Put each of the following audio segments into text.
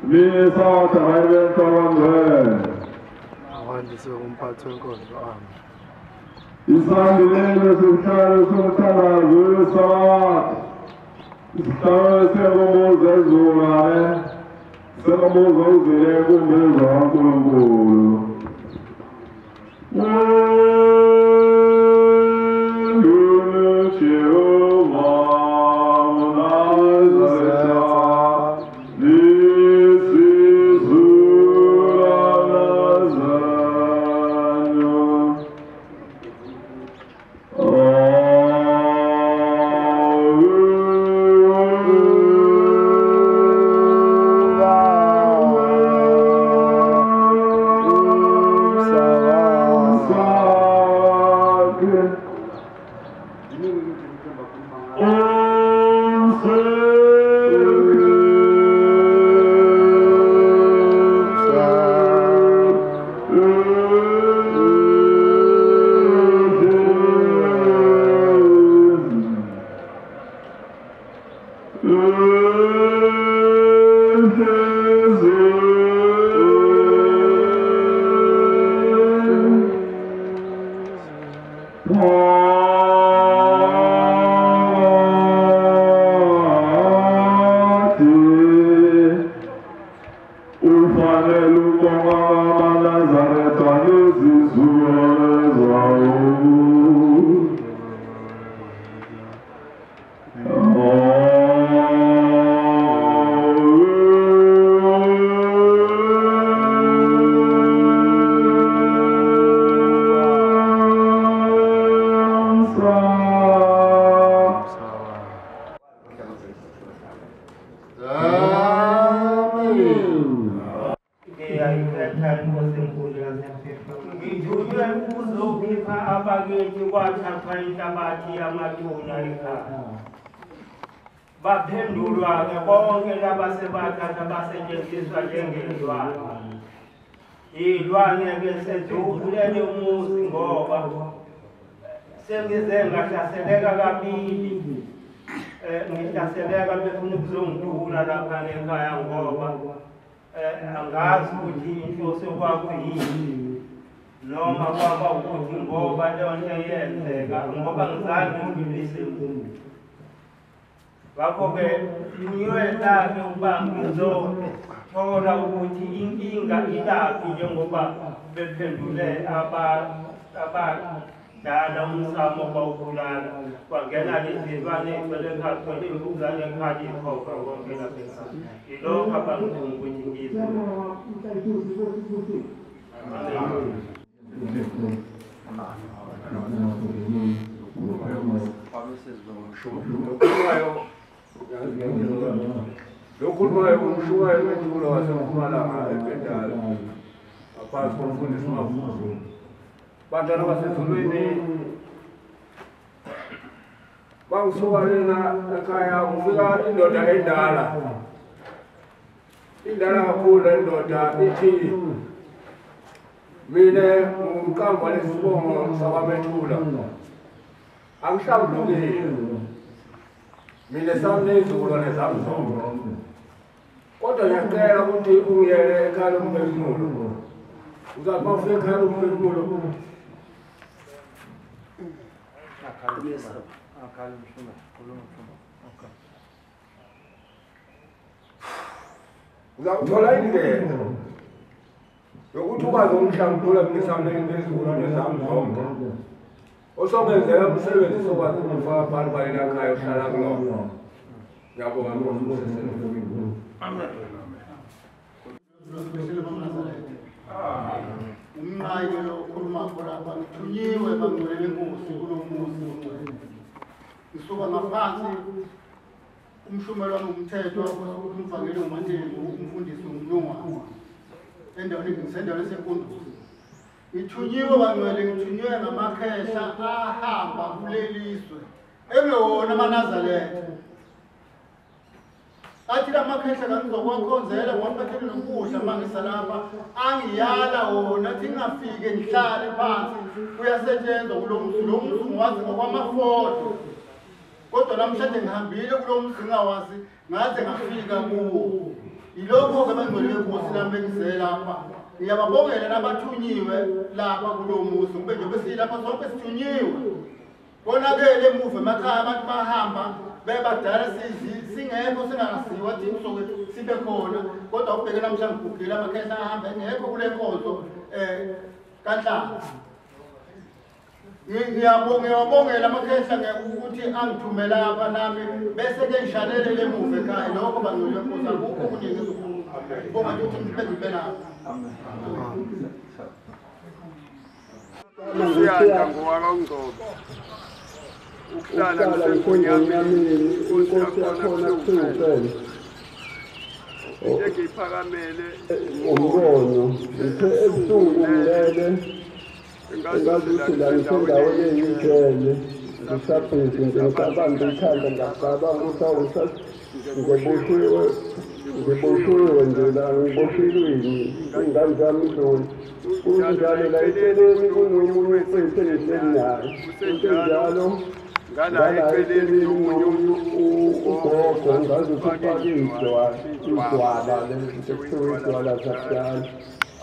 Minnesota Heaven. Awandiswe kumphathi wenkonzo. Amen. Isandilelo sihlalo somthandazo wesabat. Isihlalo senkumbuzo ezulane, senkumbuzo uzile enkumbuzo kaNkulunkulu. Baphendulwa-ke bonke labasebathatha basetshenziswa njengezilwane. Iy'lwane-ke seziwukhulele umuzi ngoba sengize ngahlaseleka kabili. Ngihlaseleka befuna ukuzongidubula lapha ekhaya ngoba angazi ukuthi inhloso kwakuyini noma kwaba ukuthi ngoba leyo nto yenzeka ngoba ngizange ngidlulise muntu. Ngakho-ke ngiyolake ukuba ngizothola ukuthi inkinga ilaphi njengoba bephendule abadala umsamo bawubulala kwangena lezilwane ey'gcwele ekhaya kugcwele iy'mbuzane ekhaya iy'khova konke lapha ekhaya. Yilokho abangidinga ukuthi ngizwe. Lokhulumayo umshumayeli wethulo waseMpumalanga eBhetali ngaphansi komfundisi uMavuso. Bantwana basezulwini, bangisuka lena ekhaya kufika indoda endala, indala kakhulu le ndoda ithi mina ngumqambi walesibongo sakwaMethula, angihlambulukile mina sami nezizukulwane zami zonke, kodwa ngiyacela ukuthi ungiyele ekhaya lomphefumulo. Uzathi uma ufika ekhaya lomphefumulo uzakuthola indlela yokuthi ukwazi ukungihlambulula mina sami nezizukulwane zami zonke. Osongenzela umsebenzi sokwazi ukufaka phansi kwaleli khaya ohlala kulona. Ngiyabonga Nkosi. Amen. Umnqayi lo okhuluma lapha ngithunyiwe bangcwele benkosi kulo muzi ongcwele. Ngisuka ngaphansi umshumelo wami umthetho umvangeli uManteli umfundisi umlungwana endaweni ngisendaweni eseNkunduzi. Ngithunyiwe bangcwele, ngithunyiwe ngamakhehla ahamba kulelizwe engewona amaNazaretha. Athi lamakhehla kangizokuwakhonzela ngoba nokudla uma ngisalapha angiyala wona athi ngingafike ngihlale phansi kuyasetshenzwa kulo muzi. Lo muzi ngiwazi ngokwamafoto, kodwa namhlanje ngihambile kulo muzi ngingawazi ngaze ngafika kuwo. Yilokho-ke abangcwele benkosi nami bengize lapha. Ngiyababongela nabathunyiwe lapha kulo muzi, ngoba njengoba silapha sonke sithunyiwe. Konakele emuva emakhaya abantu bahamba bebadala singekho singakasiwa thina soke sibe khona, kodwa ubheke namhlanje ngigugile amakhehla ahambe engekho kule nkonzo kaNhlanga. Ngiyabongela amakhehla ukuthi angithumela apha nami bese-ke ngishalelele emuva ekhaya. Lokho bangcwele benkosi akukho okuningi ezokhuluma. Ngibonga nje ukuthi ngibe ngibe lapha. Siyanda ngowakaNgcobo. Ukuhlala ngisengonyameni, inkosi yakhona kuthiwa into engiyiphakamele umbono. Ngithe ebusuku ngilele engazuthi la ngisendaweni eyijele, ngisabhizi ngicabanga ikhanda, ngacabanga ukuthi ngiboshiwe nje la, ngiboshiwe ingane zami zona. Kunjalo la eceleni kunomunye umfethu engihleli naye, kunjalo ngala eceleni kunomunye ugogo, ngazi ukuthi ufake idwala leli kuthiwa idwala zakudala.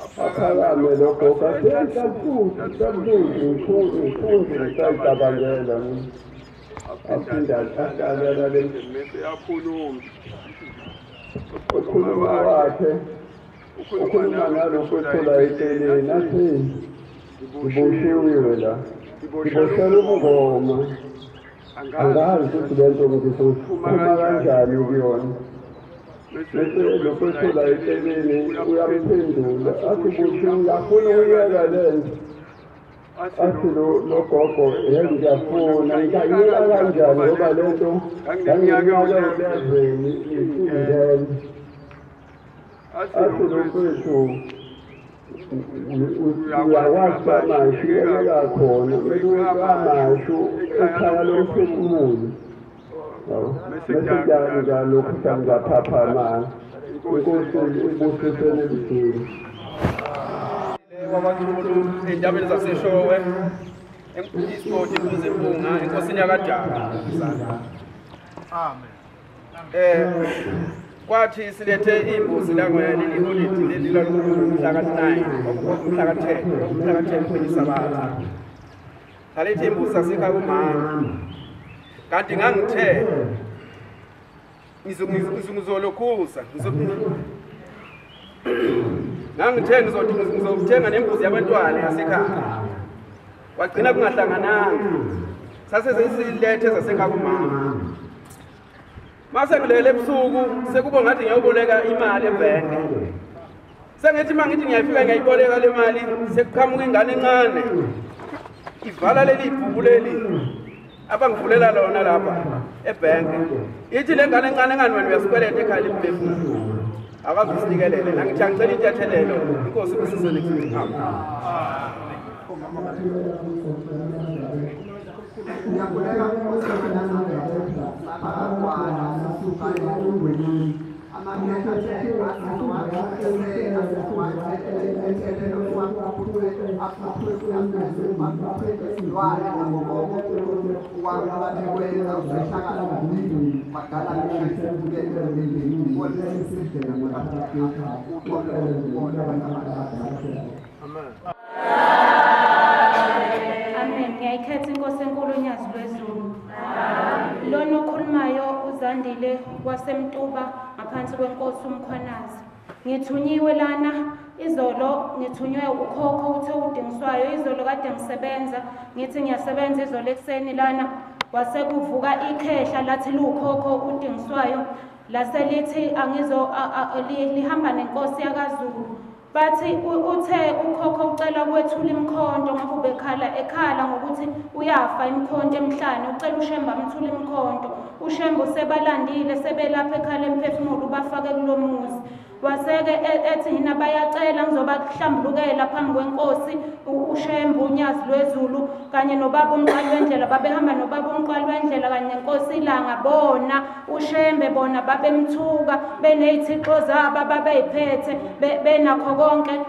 Aphakame lo gogo athi hlamfuthi ngifunde ngisayicabangela mina. Aphinde ahlale akhulume ukhuluma wakhe, ukhuluma nalokhu ethola eceleni athi ngiboshiwe la, ngiboshelwe ubungoma, angazi ukuthi le nto ngizophuma kanjani kuyona. Bese lokhu ethola eceleni uyamphendula athi boshiwe, uyafuna ukuyeka le nto? Athi lo gogo hey ngiyafuna, ngiyayeka kanjani ngoba le nto ngangineminyaka ewu-11 isingena. Athi lo mfethu uyakwazi amashu uyeka khona, kumele uyeke amashu ekhaya lomphefumulo. Bese ngalokhu sengaphaphama. Inkosi ibusisene emdini. Kwabakhulu entabeni zaseShowe, isigodi Impunga, enkosini yakwaDaka. Amen. Kwathi silethe imbuzi la ngeleli holidi leli lomhla ka-9, umhla ka-10, umhla ka-10 kwenyisabatha. Salethe imbuzi sasikha kumama. Kanti ngangithe ngizolokhuza, ngangithe ngizothenga nembuzi yabantwana yasekhaya. Kwagcina kungahlangananga. Sase sesilethe zasekhaya kumama. Mase ngilele ebusuku sekubo ngathi ngiyoboleka imali ebhenki. Sengithi mangithi ngiyafika ngiyayiboleka le mali, sekuqhamuka ingane encane. Ivala leli bhuku leli abangivulela lona lapha ebhenki. Ithi le ngane encane ngani wena uyasikweleta ekhaya limphefumulo. Akaze usinikelele. Nangithi angicela intethelelo. Inkosi ibusisene kuthi. Amen. Ngiyayikhetha inkosi enkulu uNyazi lwezulu. Lona okhulumayo uZandile waseMtuba ngaphansi kwenkosi uMkhwanazi. Ngithunyiwe lana izolo, ngithunywe ukhokho uthe udingiswayo izolo kade ngisebenza, ngithi ngiyasebenza izolo ekuseni lana wasekuvuka ikhehla lathi lukhokho udingiswayo laselithi angizo lihamba nenkosi yakaZulu. Bathi uthe ukhokho ucela kwethula imkhonto ngoba ubekhala ekhala ngokuthi uyafa imkhonto emhlane, ucela uShembe amthule imkhonto. uShembe sebalandile sebelapha ekhala emphefumulo ubafake kulomuzi. Waseke ethi hina bayacela ngizobahlambulukela phambi kwenkosi uShembe uNyazi lwezulu kanye nobaba uMqali wendlela. Babehamba nobaba uMqali wendlela kanye nenkosi iLanga, bona uShembe bona babemthuka beney'thixo zabo ababey'phethe benakho konke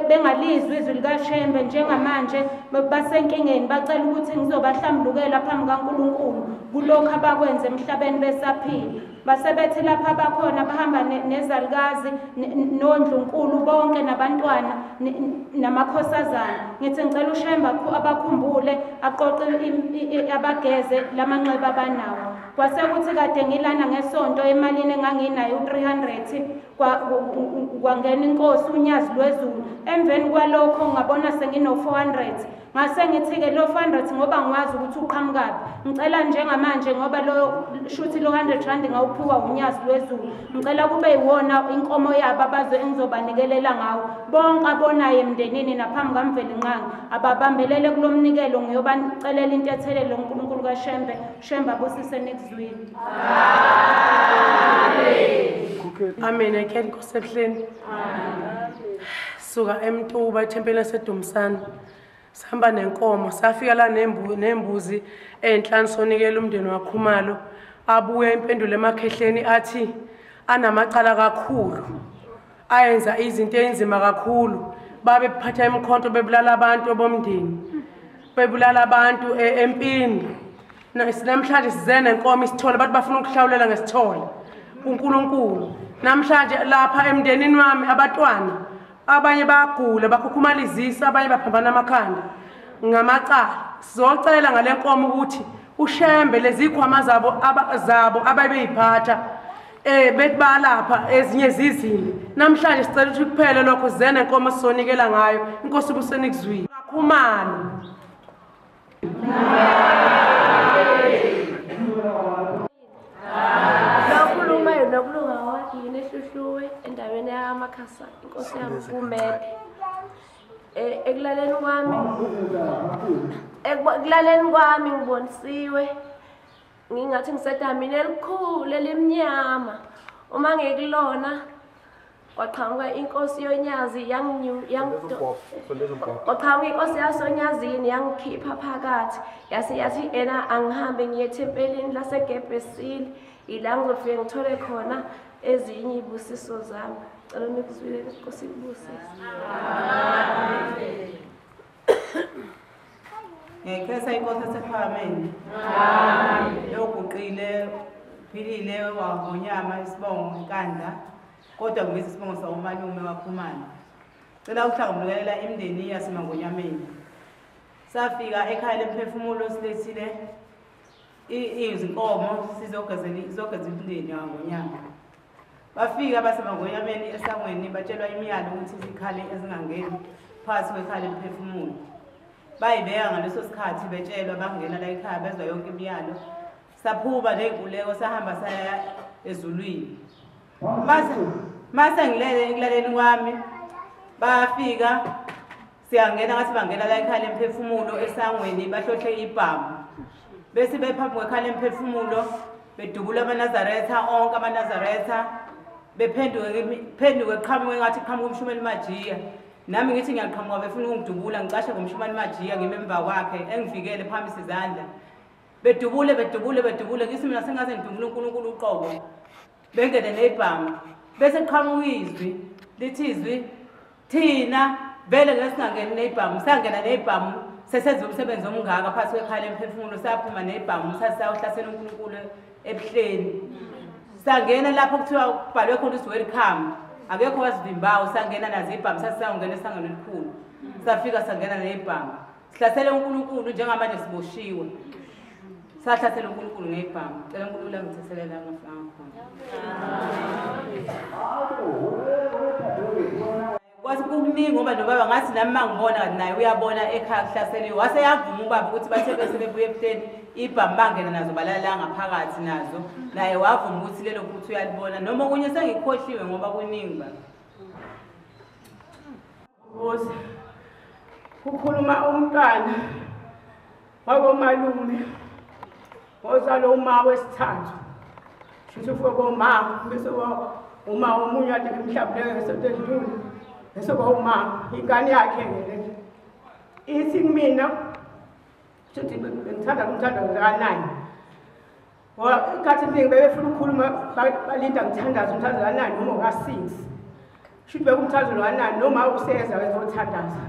bengalizwi izwi likaShembe. Njengamanje basenkingeni, bacela ukuthi ngizobahlambulukela phambi kaNkulunkulu kulokhu abakwenze emhlabeni besaphila. Basebethi lapha bakhona bahamba nezalukazi nondlunkulu bonke nabantwana namakhosazana. Ngithi ngicela uShembe abakhumbule aqoqe abageze lamanxeba abanawo. Kwase kuthi kade ngilana ngesonto emalini enganginayo u300 kwangena inkosi uNyazi lwezulu. Emveni kwalokho ngabona sengino 400. Ngase ngithi-ke lo 400 ngoba ngiwazi ukuthi uqhamukaphi. Ngicela njengamanje ngoba lo shuthi lo 100 rand ngawuphiwa uNyazi lwezulu. Ngicela kube yiwona inkomo yabo abazo engizobanikelela ngawo. Bonke abonayo emndenini naphambi kaMvelinqangi ababambelele kulo mnikelo, ngiyobacelela intethelelo uNkulunkulu kaShembe. Shembe abusise nekuzwini. Amen. Amen. Amen. Nkosi ebuhleni. Suka eMtuba ethempelini laseDumsane. Sihamba nenkomo safika la nembuzi enhlanu sonikela umndeni waKhumalo. Abuye impendulo emakhehleni athi anamacala kakhulu, ayenza izinto enzima kakhulu, babephatha imikhonto bebulala abantu bomndeni, bebulala abantu empini. Namhlanje size nenkomo isithole, abantu bafuna ukuhlawulela ngesithole uNkulunkulu. Namhlanje lapha emndenini wami abatwana abanye bayagula bakhukhumalizisa, abanye baphambana amakhanda ngamacala. Sizocela ngale nkomo ukuthi uShembe lezikhwama zabo ababeyiphatha bethi balapha ezinye zizimbi. Namhlanje sicela ukuthi kuphele lokho, size nenkomo sizonikela ngayo. Inkosi ibuseni kuzwile. Khumalo. Lokhulumayo nokulunga wakini eHluhluwe endaweni yamakhasa inkosi yami kumele. Ekulaleni kwami ngibonisiwe ngingathi ngisedamini elikhulu elimnyama. Uma ngikulona kwaqhamuka inkosi yoNyazi kwaqhamuka inkosi yasoNyazini yangikhipha phakathi, yase yathi ena angihambe ngiye ethempelini laseGebhesili, ila ngizofike ngithole khona ezinye izibusiso zami. Cela nikuzwile, inkosi ikubusise. Amen. Ngiyayikhetha inkosi esephakameni. Amen. Yoguqile philile wangonyama isibongo inkandla, kodwa ngibiza isibongo sawomalume waKhumalo. Cela ukuhlanganyela imindeni yaseMangonyameni. Safika ekhaya lemphefumulo silethile izinkomo sizogezela imindeni yaNgonyama. Bafika baseMangonyameni esangweni batshelwa imiyalo ukuthi izikhali ezingangeni phakathi kwekhaya lemphefumulo. Bayibeka ngaleso sikhathi betshelwa, bangena la ekhaya bezwa yonke imiyalo. Saphuma ney'nkuleko sahamba saya ezulwini. Mase ngilele ekulaleni kwami bayafika siyangena, ngathi bangena la ekhaya lemphefumulo esangweni bahlohle ibhamu. Bese bephambi kwekhaya lemphefumulo bedubula amaNazaretha onke amaNazaretha, bephenduke qhamuke ngathi qhamuka uMshumeli Majiya. Nami ngithi ngiyaqhamuka befuna ukungidubula, ngicashe ngoMshumeli Majiya ngime emva kwakhe engivikele phambili izandla. Bedubule bedubule bedubule, ngithi mina sengaze ngidubule uNkulunkulu uqobo. Bengene nebhamu bese qhamuka izwi lithi izwi thina vele ngesingangeni nebhamu, sangena nebhamu sesenza umsebenzi omngaka phakathi kwekhaya lemphefumulo. Saphuma nebhamu sasiyawuhlasela uNkulunkulu ebuhleni. Sangena lapho kuthiwa kubhalwe khona ukuthi welcome, akekho wasivimbawo. Sangena nazo ibhamu sasiyawungena esangweni elikhulu, safika sangena nebhamu sihlasele uNkulunkulu. Njengamanje siboshiwe, sahlasela uNkulunkulu ngebhamu. Cela uNkulunkulu angithethelela amafa. Kwathi kukuningi ngoba nobaba ngathi nami mangibona kanti naye uyabona ekhaya kuhlaseliwe. Wase yavuma ubaba ukuthi bathe bese bebuye ebuhleni ibhamu bangena nazo balala ngaphakathi nazo, naye wavuma ukuthi lelo phuthu uyalibona. Noma okunye sengikhohliwe ngoba kuningi baba. Nkosi, kukhuluma umntwana wakomalume ozalwa uma wesithathu, shuthi ufike koma bese uma omunye ade mhlawumbe ngesonto edlule bese kwa uma ingane yakhe ke le ithi kumina shuthi ngithanda umthandazo ka-9. Ngoba ikhathi eningi bebefuna ukukhuluma balinda ngithandaza umthandazo ka-9 noma ka-6. Shuthi bekumthandazo ka-9 noma useza wezothandaza.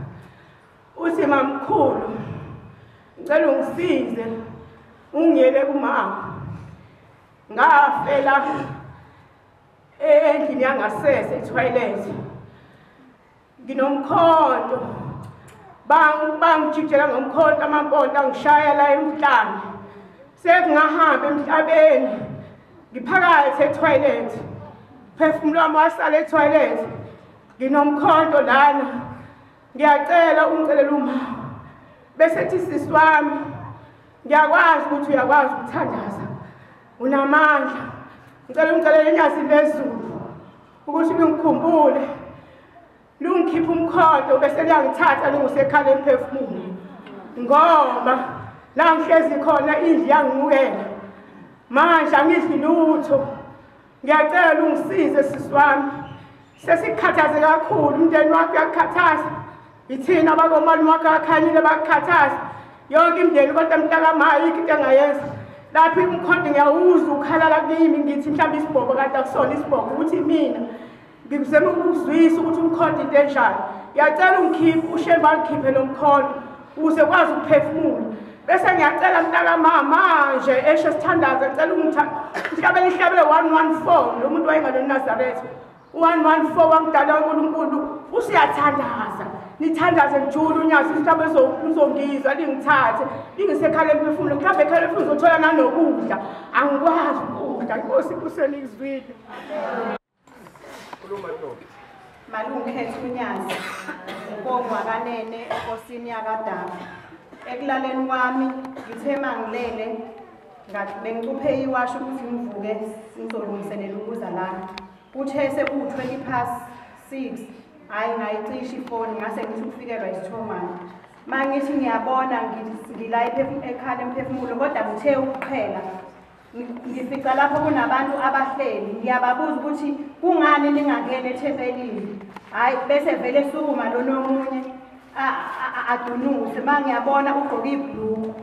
Uthi mamkhulu ngicela ungisize ungiyele kumama. Ngafela endlini yangasese etoilet. Nginomkhonto. Bangijikijela ngomkhonto amamponto angishaya la emhlane. Sekungahamba emhlabeni. Ngiphakathi etoilet. Phefumulo wami wasala etoilet. Nginomkhonto lana. Ngiyacela ungicelele uma. Bese ethi sisi wami ngiyakwazi ukuthi uyakwazi ukuthandaza. Unamandla. Ngicela ungicelele inyazi lezulu ukuthi lingikhumbule. Lungikhipha umkhonto bese liyangithatha lungisekhala emphefumulo. Ngoba la ngihlezi khona indlu yangimukela. Manje angidli lutho. Ngiyacela ungisize sisi wami. Sesikhathaze kakhulu, umndeni wakho uyakukhathaza. Ithina abakomalume wakho akhanyile bakukhathaza. Yonke imindeni kodwa mntakama ayikho into engayenza. Lapho umkhonto ngiyawuzwa ukhalala kimi ngithi mhlawumbe isibhobo kanti akusona isibhobo ukuthi mina ngikuzema ukuzwisa ukuthi umkhonto into enjani. Ngiyacela ungikhiphe ushembe angikhiphe lo mkhonto ukuze kwazi ukuphefumula. Bese ngiyacela mntakamama manje esho sithandaze ngicela ungihlabele ihlabele 114 lo muntu wayengalona Nazaretha. 114 wangidala uNkulunkulu usiyathandaza. Nithandaze ngijule unyazi mhlawumbe uzongizwa lingithathe lingisekhala emphefumulo mhlawumbe ekhala emphefumulo uzothola nanokudla. Angikwazi ukudla Nkosi kuseni izwile. Malungikhetha unyazi uNkongo akanene enkosini yakadaba. Ekulaleni kwami ngithe mangilele bengicuphe iwasho ukuthi ngivuke ngizolungiselela ukuza lana. Kuthe seku-6:20 hayi ngayicisha ifoni ngase ngithi ukufikelwa isithomane. Mangithi ngiyabona ngila ekhala emphefumulo kodwa ngithe ukuqhela ngifica lapho kunabantu abahleli ngiyababuza ukuthi kungani ningangeni ethempelini. Hayi bese vele sukuma lona omunye adunuse mangiyabona ugqoke ibhlue.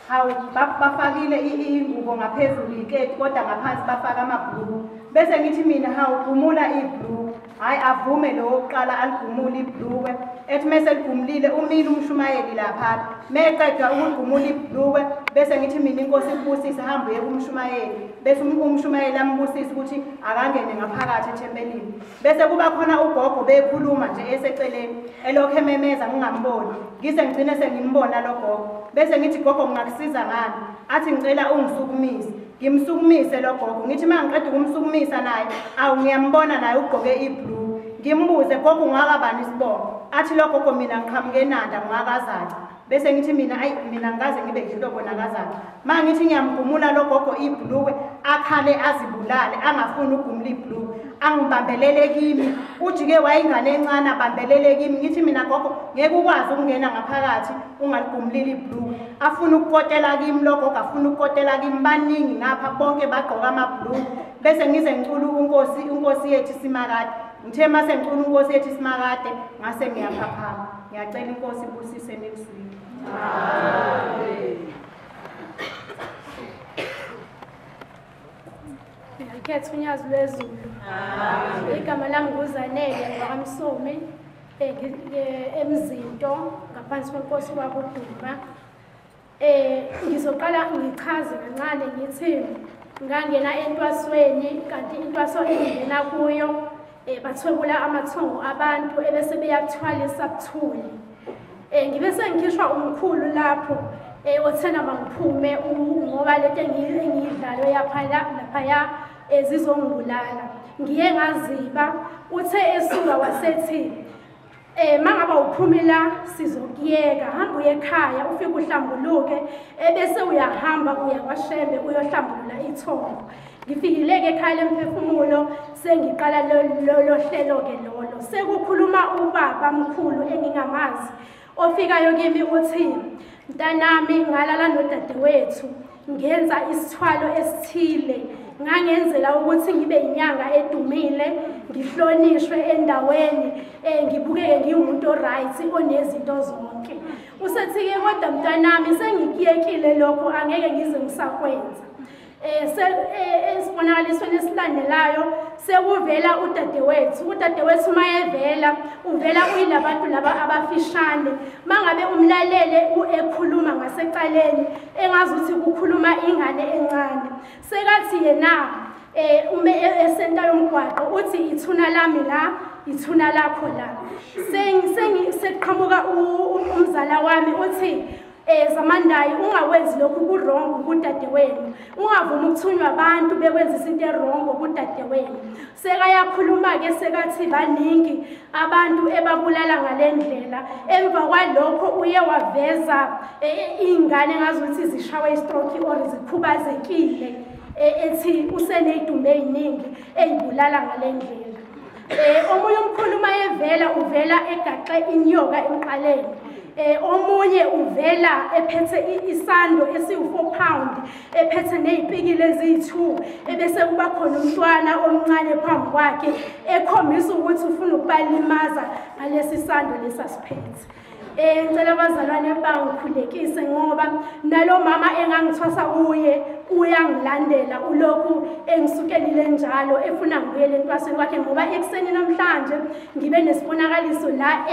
Hawu bafakile ingubo ngaphezulu iketi kodwa ngaphansi bafaka amabhlue. Bese ngithi mina hawu gumula ibhlue. Hayi avume lo wokuqala aligumule ibhlue. Ethi mase ligumulile umile umshumayeli lapha. Meqeda ukugumula ibhlue bese ngithi mina inkosi ikubusise hamba uye kumshumayeli. Bese umshumayeli ambusise ukuthi akangene ngaphakathi ethempelini. Bese kuba khona ugogo bekhuluma nje eseceleni elokhu ememeza ngingamboni. Ngize ngigcine sengimbona lo gogo. Bese ngithi gogo ngingakusiza ngani? Athi ngicela ungisukumise. Ngimsukumise lo gogo. Ngithi mangiqeda ukumsukumisa naye awu ngiyambona naye ugqoke iblue. Ngimbuze gogo ungakabani isibongo? Athi lo gogo mina ngiqhamuke eNanda ngingakazaci. Bese ngithi mina ayi mina ngikaze ngibe yihlobo nakazaci. Mangithi ngiyamgumula lo gogo iblue akhale azibulale angafuni ukugumula iblue. Angibambelele kimi ujike wayingane encane abambelele kimi. Ngithi mina gogo ngeke ukwazi ukungena ngaphakathi ungaligumulile iblue. Afuna ukukotela kimi lo gogo afuna ukukotela kimi baningi ngapha bonke bagqoka amablue. Bese ngize ngicula unkosi yethu simakade. Ngithe mase ngicula unkosi yethu simakade ngase ngiyaphaphama. Ngiyacela inkosi ibusise nekuzwile. Amen. Ngikhetha unyazi lwezulu. Igama lami nguZanele ngwaMsomi eMzinto ngaphansi kwenkosi wakuDuma. Ngizoqala ngichaze kancane ngithi ngangena entwasweni kanti intwaso engingena kuyo bathwebula amathongo abantu ebese beyakuthwalisa buthule. Ngibe sengikhishwa umkhulu lapho othena mangiphume ngoba lento engiyidlalo laphaya zizongibulala. Ngiye ngaziba uthe esuka wasethi mangaba uphumela sizokuyeka hamba uye ekhaya ufike uhlambuluke ebese uyahamba uya kwaShembe uyohlambulula ithongo. Ngifikile ke ekhaya lemphefumulo sengiqala lo hlelo ke lolo. Sekukhuluma ubaba mkhulu engingamazi ofikayo kimi uthi mntanami ngalala nodadewethu ngenza isithwalo esithile ngangenzela ukuthi ngibe inyanga edumile ngihlonishwe endaweni ngibukeke ngiwumuntu oright onezinto zonke. Usethi ke kodwa mntanami sengikuyekile lokho angeke ngize ngisakwenza. Esibonakalisweni esilandelayo sekuvela udadewethu. Udadewethu mayevela uvela uyilabantu laba abafishane. Mangabe umlalele ekhuluma ngasecaleni engazuthi kukhuluma ingane encane. Sekathi yena ume esenta yomgwaqo uthi ithuna lami la, ithuna lakho la. Seqhamuka umzala wami uthi Zamandayi ungakwenzi lokhu ku wrong kudadewenu, ungavumi ukuthunywa abantu bekwenzisa into wrong kudadewenu. Sekayakhuluma ke sekathi baningi abantu ebabulala ngalendlela. Emva kwalokho uye waveza ingane ngazuthi zishawe istroke or zikhubazekile, ethi usenezidumo eziningi ezibulala ngalendlela. Omunye umkhulu mayevela uvela egaxe inyoka emqaleni. Omunye uvela ephethe isando esiwu4 pound, ephethe nezipikili eziyi2, ebese kuba khona umntwana omncane phambi kwakhe ekhombisa ukuthi ufuna ukubalimaza ngalesi sando lesasiphethe. Ngicela abazalwane bangikhulekise ngoba nalo mama engangithwasa kuye uyangilandela, ulokhu engisukelile njalo efuna ngibuyele entwasweni kwakhe. Ngoba ekuseni namhlanje ngibe nesibonakaliso la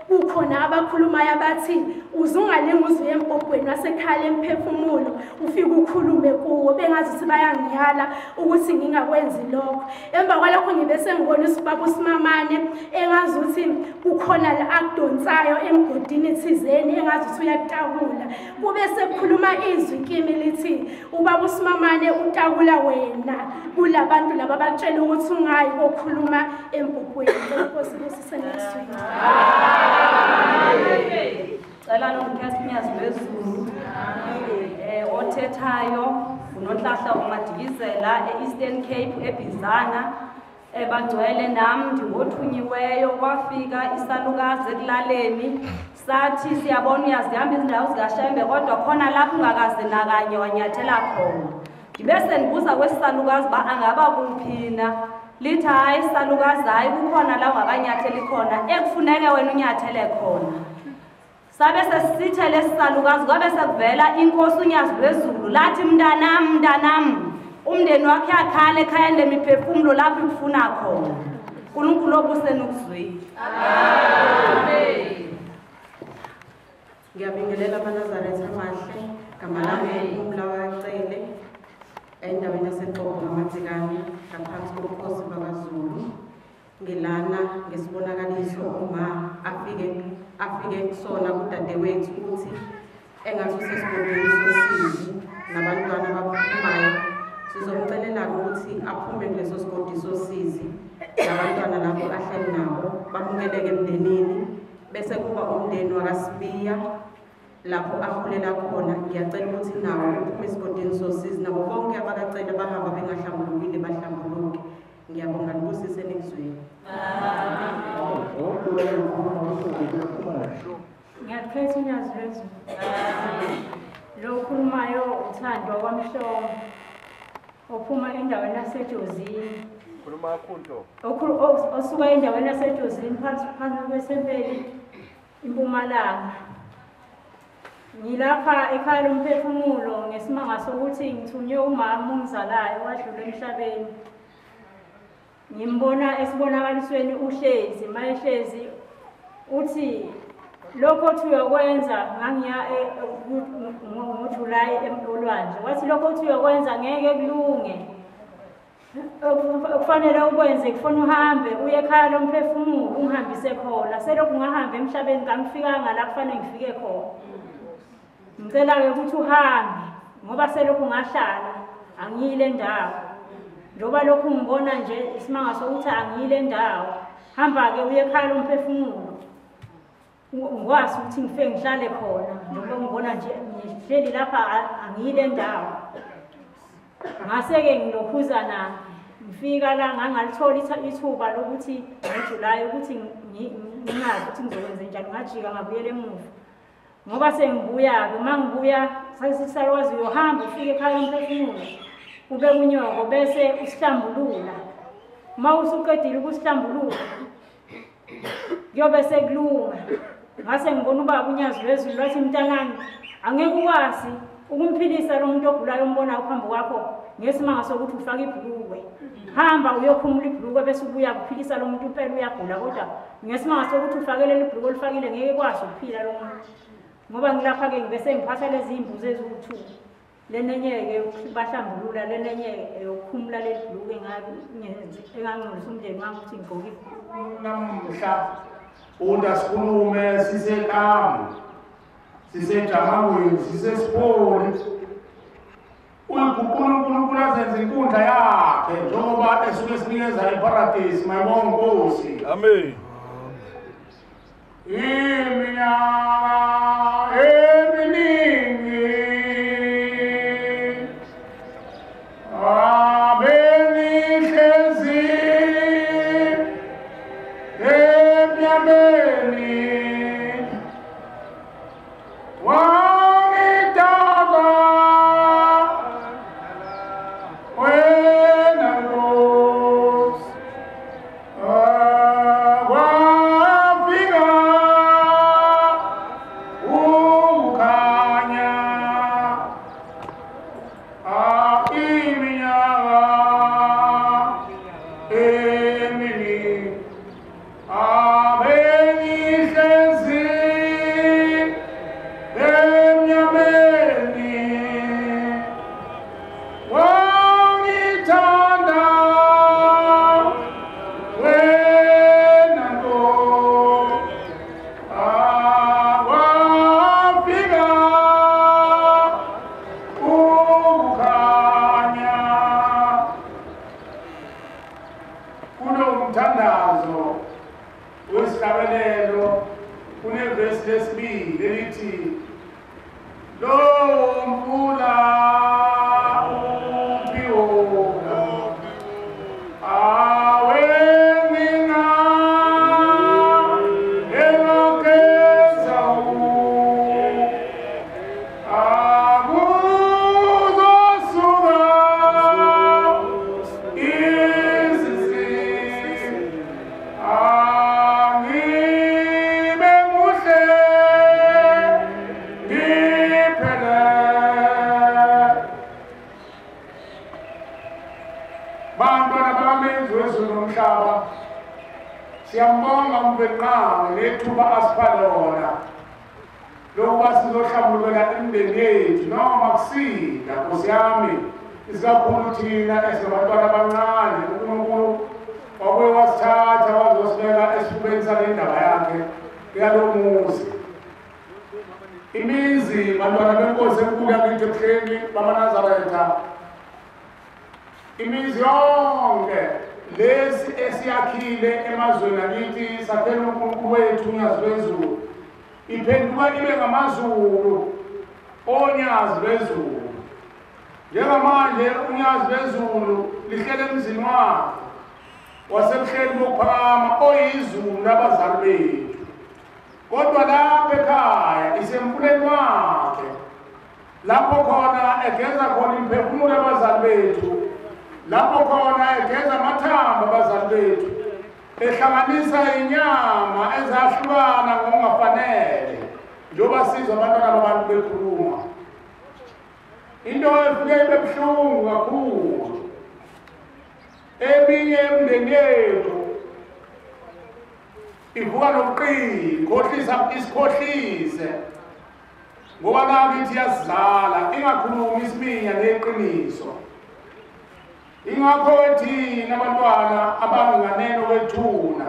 kukhona abakhulumayo abathi uzungalinga uzuye empopweni wasekhala emphefumulo ufike ukhulume kuwo, bengazi bayangiyala ukuthi ngingakwenzi lokho. Emva kwalokho ngibe sengibona usibaba uSimamane engazuthi kukhona la akudonsayo emgodini thizeni engazuthi uyakutakula. Kube sekukhuluma izwi kimi lithi ubaba uSimamane utakula wena kulabantu laba bakutshela ukuthi ungayi kokhuluma empopweni. Inkosi ibusise next week. Cela nongikhetha uNyazi lwezulu othethayo uNonhlahla uMadikizela e-Eastern Cape eBizana. Bagcwele nami ndingothunyiweyo. Kwafika isalukazi ekulaleni sathi siyabona uyazihamba izindawo zikaShembe kodwa khona lapho ungakaze nakanye wanyathela khona. Ndibe sendibuza kwesisalukazi uba angaba kuphina, lithi hayi salukazi, hayi kukhona la ungakanyatheli khona ekufuneke wena unyathele khona. Sabe sesithe lesisalukazi kwabe sekuvela inkosi uNyazi lwezulu lathi mntanam, mntanam, umndeni wakhe akhala ekhayeni lemiphefumulo lapho ikufuna khona. uNkulunkulu obuseni ukuzwile. Amen. Ngiyabingelela amaNazaretha amahle. Gama lami uMlawacele endaweni yaseXopo ngaMadzikane ngaphansi kobukhosi bakaZulu. Ngilana ngesibonakaliso uma afike kusona kudadewethu ukuthi engathi usesigodini sosizi nabantwana abaphumayo. Sizomcelela ukuthi aphume kuleso sigodi sosizi nabantwana labo ahleli nabo bamukeleke emndenini, bese kuba umndeni wakaSibiya lapho akhulela khona. Ngiyacela ukuthi nawo uphume esigodini sosizi nabo bonke abakacela bahamba bengahlambulukile bahlambuluke. Ngiyabonga, nibusise nikuzwile. Ngiyakhetha uNyazi lwezulu. Lo okhulumayo uThando kwaMhlongo ophuma endaweni yaseJozini. Khuluma kakhulu. Osuka endaweni yaseJozini phansi kwesempeli impumalanga. Ngilapha ekhaya lomphefumulo ngesimanga sokuthi ngithunywe umama ongizalayo wadlula emhlabeni. Ngimbona esibonakalisweni uhlezi, mayehlezi uthi lokho othi uyokwenza, ngangiya ngoJulayi olwandle, wathi lokho othi uyokwenza ngeke kulunge, kufanele ukwenze, kufuna uhambe uye ekhaya lomphefumulo ungihambise khona. Selokhu ngahamba emhlabeni kangifikanga la kufanele ngifike khona. Ngicela-ke ukuthi uhambe ngoba selokhu ngahlala angiyile ndawo. Njengoba lokhu ngibona nje isimanga sokuthi angiyile ndawo, hamba-ke uye ekhaya lomphefumulo ngikwazi ukuthi ngifike ngihlale khona. Njengoba ngibona nje ngihleli lapha angiyile ndawo. Ngase-ke ngilokhuzana ngifika la ngangalithola ithuba lokuthi ngoJulayi ukuthi ngingazi ukuthi ngizokwenza njani, ngajika ngabuyela emuva. Ngoba sengibuya-ke, uma ngibuya sasisalwazi uyohamba ufike ekhaya lomphefumulo ube unyoko bese usihlambulula. Uma usuqedile ukusihlambulula kuyobe sekulunga. Ngase ngibona ubaba uNyazi lwezulu lwathi mntanami angeke ukwazi Ukumphilisa lo muntu ogulayo umbonayo phambi kwakho ngesimanga sokuthi ufake ibhulukwe. Hamba uyokhumula ibhulukwe bese ubuya kuphilisa lo muntu impela uyagula, kodwa ngesimanga sokuthi ufake leli bhulukwe olifakile ngeke kwazi ukuphila lo muntu. Ngoba ngilapha-ke ngibese ngiphatha lezi iy'mbuzi eziwu-2. Lenenye-ke bahlambulula, lenenye yokukhumula leli bhulukwe engangcolisa umndeni wami ukuthi ngigqoke. Namuhla unda sikhulume sisekamu, sisejamangweni, sisesipoli. UNkulunkulu azenze inkundla yakhe njengoba esuke esinikeza iparadisi. Mayibonga Nkosi. Amen. Iminyaka eminingi abengihlezi emnyameni wangidaba wena Nkosi, kwafika ukukhanya. Iminyaka eminingi abengihlezi emnyameni wangithanda wena Nkosi, kwafika ukukhanya. Kulo mthandazo wesihlabelelo kunevesi lesibili elithi lowo mfula uphiwona awenginga engageza akuzosuka izizi angibe muhle ngiphele. Bantwana bakaMenzi wezulu nomhlaba, siyambonga uMvelinqangi lethuba asipha lona lokuba sizohlambulukela imindeni yethu noma kusinda. Nkosi yami, isikakhulu thina esingabantwana abancane, uNkulunkulu wabuye wasithatha wazosibeka esifubeni sale ndaba yakhe yalo muzi. Imizi bantwana benkosi enkulu yakithi ebuhleni bamaNazaretha, imizi yonke lesi esiyakhile emazweni akithi sakhela uNkulunkulu wethu uNyazi lwezulu, iphenduka ibe ngamazulu oNyazi lwezulu. Njengamanje uNyazi lwezulu lihlele emzini wakhe wasebuhleni bokuphakama oyizulu labazali bethu, kodwa lapha ekhaya isemfuleni wakhe lapho khona egeza khona imiphefumulo yabazali bethu, lapho khona egeza amathambo abazali bethu, ehlanganisa inyama ezahlukana ngokungafanele, njengoba sizwa abantwana babantu bekhuluma. Into efike ibe buhlungu kakhulu, eminye emindeni yethu ivuka nobuqili, khohlisa isikhohlise, ngoba nakithi iyasizala ingakhulumi isiminya neqiniso. Ingakho thina abantwana abanganeno kwethuna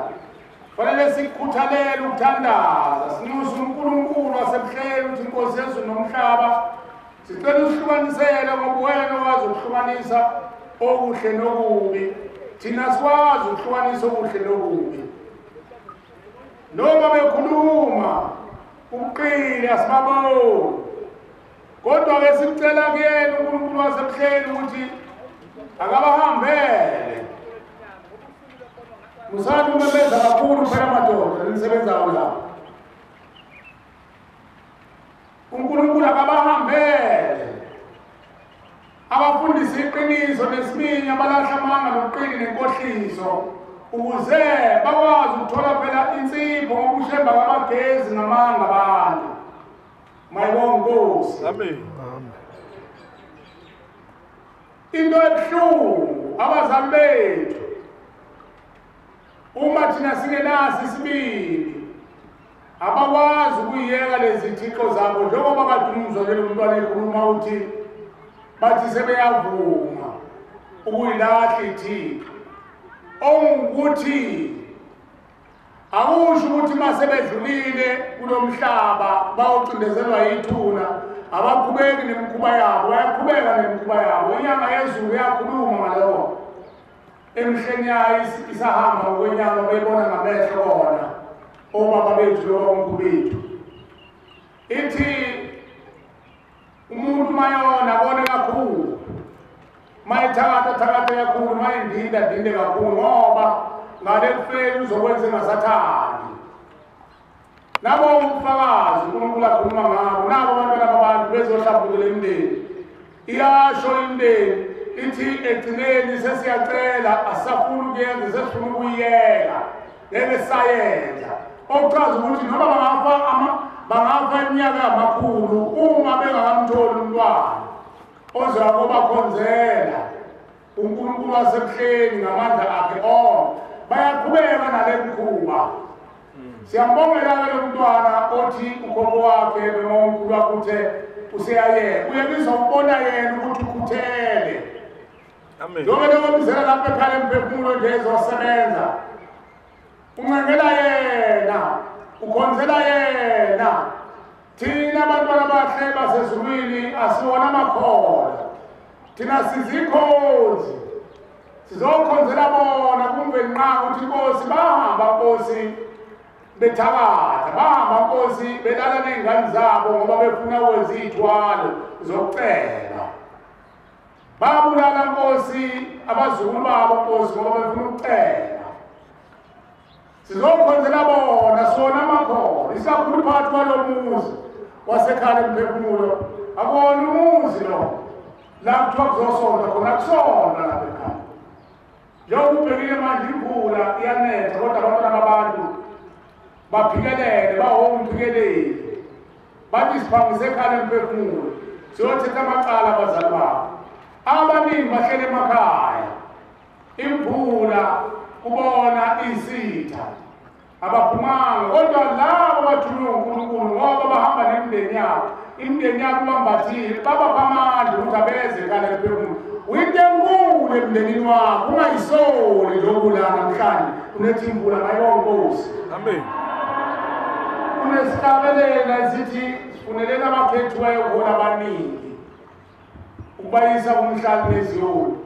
fanele sikhuthalele ukuthandaza, sinxuse uNkulunkulu wasebuhleni ukuthi Inkosi yezulu nomhlaba sicela usihlukanisele, ngoba wena owazi ukuhlukanisa okuhle nokubi. Thina sikwazi ukuhlukanisa okuhle nokubi. Noma bekhuluma ubuqili asibaboni, kodwa-ke sikucela kuyena uNkulunkulu wasebuhleni ukuthi akabahambele. Musani umemeza kakhulu phela madoda nisebenzayo lapho. uNkulunkulu akabahambele abafundisi iqiniso nesiminya, balahla amanga nobuqili nenkohliso, ukuze bakwazi ukuthola phela insipho ngokushemba kwabagezi ngamanga abantu. Mayibonga Nkosi. Amen. Into ebuhlungu abazali bethu uma thina singenaso isibindi abakwazi ukuyiyeka lezi thixo zabo, njengoba kade umzwa nje lo mntwana ekhuluma uthi bathi sebeyavuma ukuyilahla ithixo. Ongukuthi akusho ukuthi uma sebedlulile kulo mhlaba bawucindezelwa yithuna, abaqhubeki nemikhuba yabo, bayaqhubeka nemikhuba yabo. Inyanga yezulu iyakhuluma ngaloko emhleni yayo isahamba ngokwenyama, beyibona ngamehlo kona obaba bethu lobamkhulu bethu. Ithi umuntu mayona kone kakhulu, mayithakatha thakathe kakhulu, mayindinda dinde kakhulu, ngoba ngale kufeni uzokwenza engasathandi. Nabo ubufakazi uNkulunkulu akhuluma ngabo, nabo abantwana babantu bezohlambulula imindeni. Iyasho imindeni ithi egcineni sesiyacela, asisafuni ukuyenza, sesifuna ukuyiyeka, ngeke sayenza. Okuchaza ukuthi noma bangafa iminyaka yamakhulu uma bengakamtholi umntwana ozakobakhonzela uNkulunkulu wasebuhleni ngamandla akhe onke, bayaqhubeka nale mkhuba. Siyambongela-ke lo mntwana othi ukhokho wakhe noma umkhulu wakhe uthe useyayeka, uyebizwa ukubona yena ukuthi ukhuthele. Njengoba lokomzela lapha ekhaya emphefumulo nje ezosebenza, uncengela yena, ukhonzela yena. Thina abantwana abahle basezulwini asiwona amakholwa, thina sizikhonzi, sizokhonzela bona kumve nqa ukuthi Nkosi bahamba Nkosi bethakatha, bahamba Nkosi belala ney'ngane zabo ngoba befuna ukwenza iy'thwalo zokucela. Babulala Nkosi abazukulu babo Nkosi ngoba befuna ukucela. Sizokhonzela bona sona amakholwa, isikakhulu phakathi kwalo muzi wasekhaya emphefumulo. Akuwona umuzi lo la kuthiwa kuzosonda khona, akusonda lapha ekhaya. Njengoba ubhekile manje imvula iyanetha, kodwa abantwana babantu baphikelele, bawumphikeleli, bathi siphangise ekhaya emphefumulo siyothetha amacala abazali babo. Abaningi bahlele emakhaya, imvula kubona isitha, abaphumanga. Kodwa labo bathunywe uNkulunkulu ngoba bahamba nemindeni yabo, imindeni yabo bambathile, babapha amandla ukuthi abeze ekhaya emphefumulo. Uyinto enkulu emndenini wakho, ungayisoli lokhu la namhlanje unethi imvula ngayibonga Nkosi. Amen. Kunesihlabelela esithi sifuneleni abakhethiweyo khona abaningi ukubayisa kumhlali neziyoni.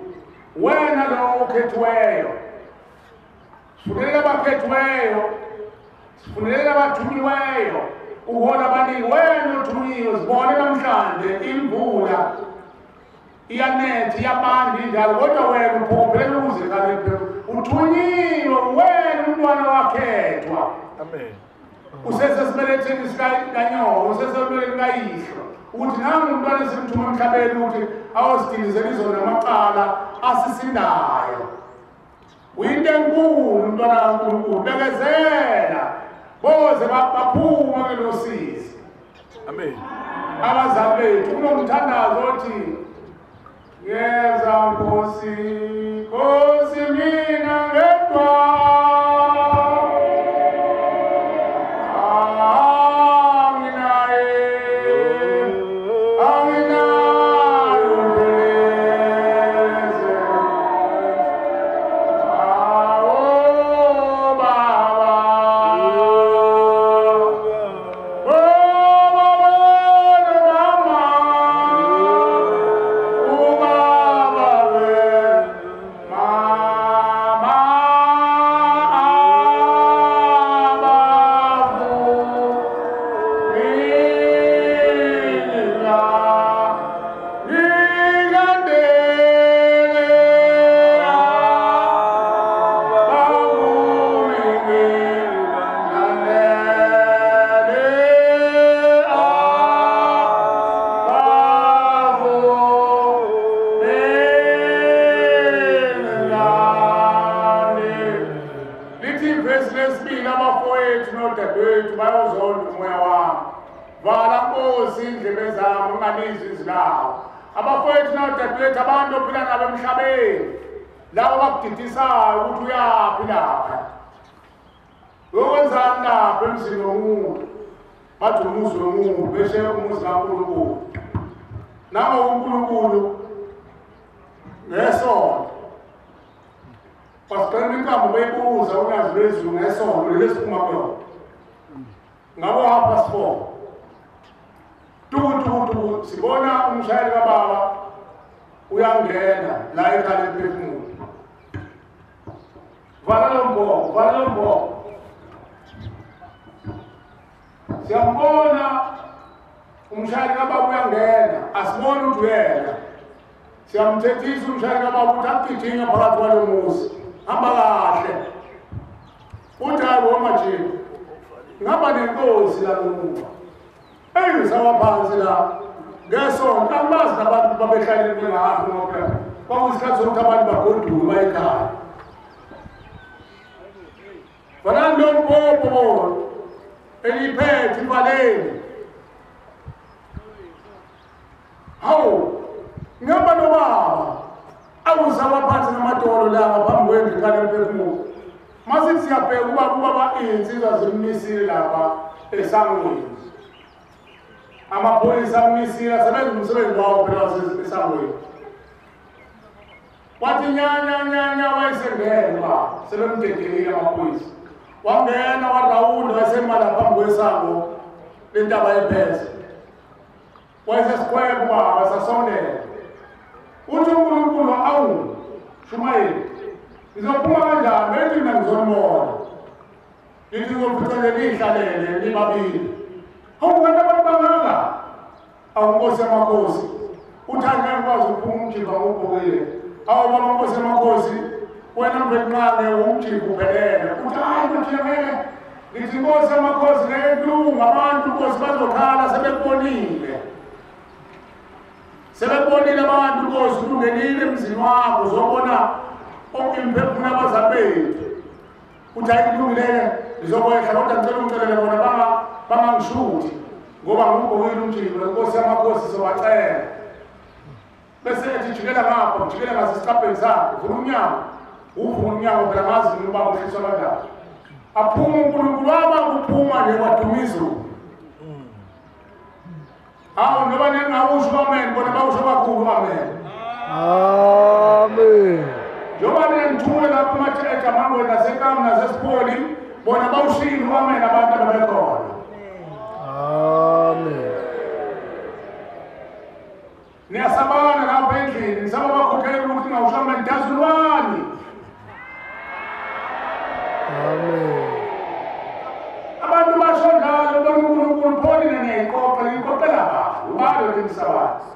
Wena lo okhethiweyo, sifuneleni abakhethiweyo, sifuneleni abathunyiweyo ukuhola abaningi. Wena othunyiwe, zibone namhlanje imvula iyanetha, iyabanda injalo, kodwa wena uphokophelela ukuze ekhaya emphefumulo. Uthunyiwe wena, umntwana wakhethwa. Amen. Usesesibeletheni sikanyoko, usesebeletheni kayihlo, ukuthi nangu umntwana esimthuma emhlabeni ukuthi ayosidilizela izona amacala asisindayo. Uyinto enkulu umntwana kaNkulunkulu, bekezela boze baphume kulosizi. Amen. Abazali bethu kunomthandazo othi ngeza Nkosi, Nkosi mina ngedwa, Abafowethu nodadewethu, abantu ophila nabo emhlabeni, labo bakudidisayo ukuthi uyaphi lapha, uyokwenzani lapha emzini womuntu, bathi umuzi womuntu bese umuzi kaNkulunkulu. Nangoku uNkulunkulu ngesonto basiqela inkambo beyibuza uNyazi lwezulu ngesonto leli esiphuma kulona ngabo 4:30 tuku tuku tuku sibona umshayeli kababa uyangena la ekhaya emphefumulo. Vala lo mboko, vala lo mboko. Siyambona umshayeli kababa uyangena, asiboni ukuthi uyena. Siyamthethisa umshayeli kababa ukuthi agijime phakathi kwalo muzi, hamba kahle. Uthi hayi bo manje, ngihamba nenkosi la ngomuva. Eyi phansi la ngesonto, angibazi nabantu babehlalele bengahambi ngoba kwakuyisikhathi sokuthi abantu bagoduke baye ekhaya. Valani lo mbhobho eliphethe ivaleni. Hawu, ngihamba nobaba awuzawa phansi ngamadolo la ngaphambi kwendlu ekhaya emphefumulo. Masithi siyabheka ubaba, ubaba iy'nsizwa zimmisile lapha esangweni. Amaphoyisa ammisile, asebenza umsebenzi wawo phela esangweni. Wathi nya nya nya nya, wayesengena ubaba, sebemdedelile amaphoyisa. Wangena warawunda, wayesema lapha phambi kwesango lentaba yepheze. Wayesesikhweba ubaba, sasondela. Uthi uNkulunkulu, awu Shumayeli, ngizophuma kanjani? Bethi mina ngizonibona. Ngithi ngizofica nje niyihlalele nibabili. Hawu kanti abantu bangaka? Awu Nkosi yamakhosi, uthi angeke ngikwazi ukuphuma umjimba ngowubhokile. Awu baba Nkosi yamakhosi, wena mvelinqane umjimba uphelele. Uthi hayi manje ngeke. Ngithi Nkosi yamakhosi ngeke kulunga, abantu Nkosi bazokhala sebekubonile. Sebekubonile abantu Nkosi, ungenile emzini wakho uzobona onke imphefumulo abazali bethu. Uthi hayi kulungileke, ngizokwehla kodwa ngicela ungicelele bona bangangishuthi ngoba ngubhokile umjimba. Nkosi yamakhosi sobacela. Bese ethi jikela ngapha, jikela ngasesicabheni sakhe, vula umnyango. Uvula umnyango phela ngazi ubaba uhliswa kanjani. Aphuma uNkulunkulu, waba kuphuma nje kwaduma izulu. Hawu noma ningawusho amen, bona bawusho kakhulu amen. Amen. Njengoba ningithule lapho emathi nasekamu nasesipholi, bona bawushilo amen abantu ababekhona. Amen. Niyasabana lapha endlini, nisaba bakhokhela ukuthi ngawusho amen, dazulwani. Amen. Abantu basho njalo, bona uNkulunkulu phoni niyayiqoqa, niyiqoqela bani? Ubani lo nisabazi?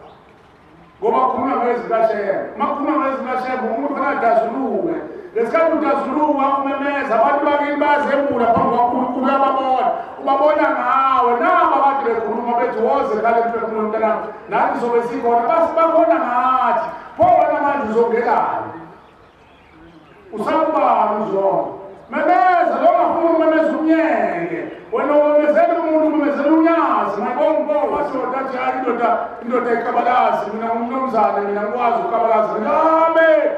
Ngoba kukhulunywa ngezikashembe. Uma kukhulunywa ngezikashembe umuntu kufanele adazuluke. Ngesikhathi udazuluka umemeza, abantu bakini bayazembula phambi kwaNkulunkulu, uyababona. Ubabona ngawe. Naba abantu bekhuluma bethi woze ekhaya emphefumulo mntanami, nathi sobe sikhona, bakhona ngathi. Pho wena manje uzongelani? Usakubani uzona? Memeza, lo ongafuni ukumemeza umyeke. Wena umemezela umuntu, umemezela uNyazi. Ngayibonga wathi athi hayi indoda, indoda ikabalazi, mina ngumnumzane, mina ngikwazi ukukabalazi. Amen.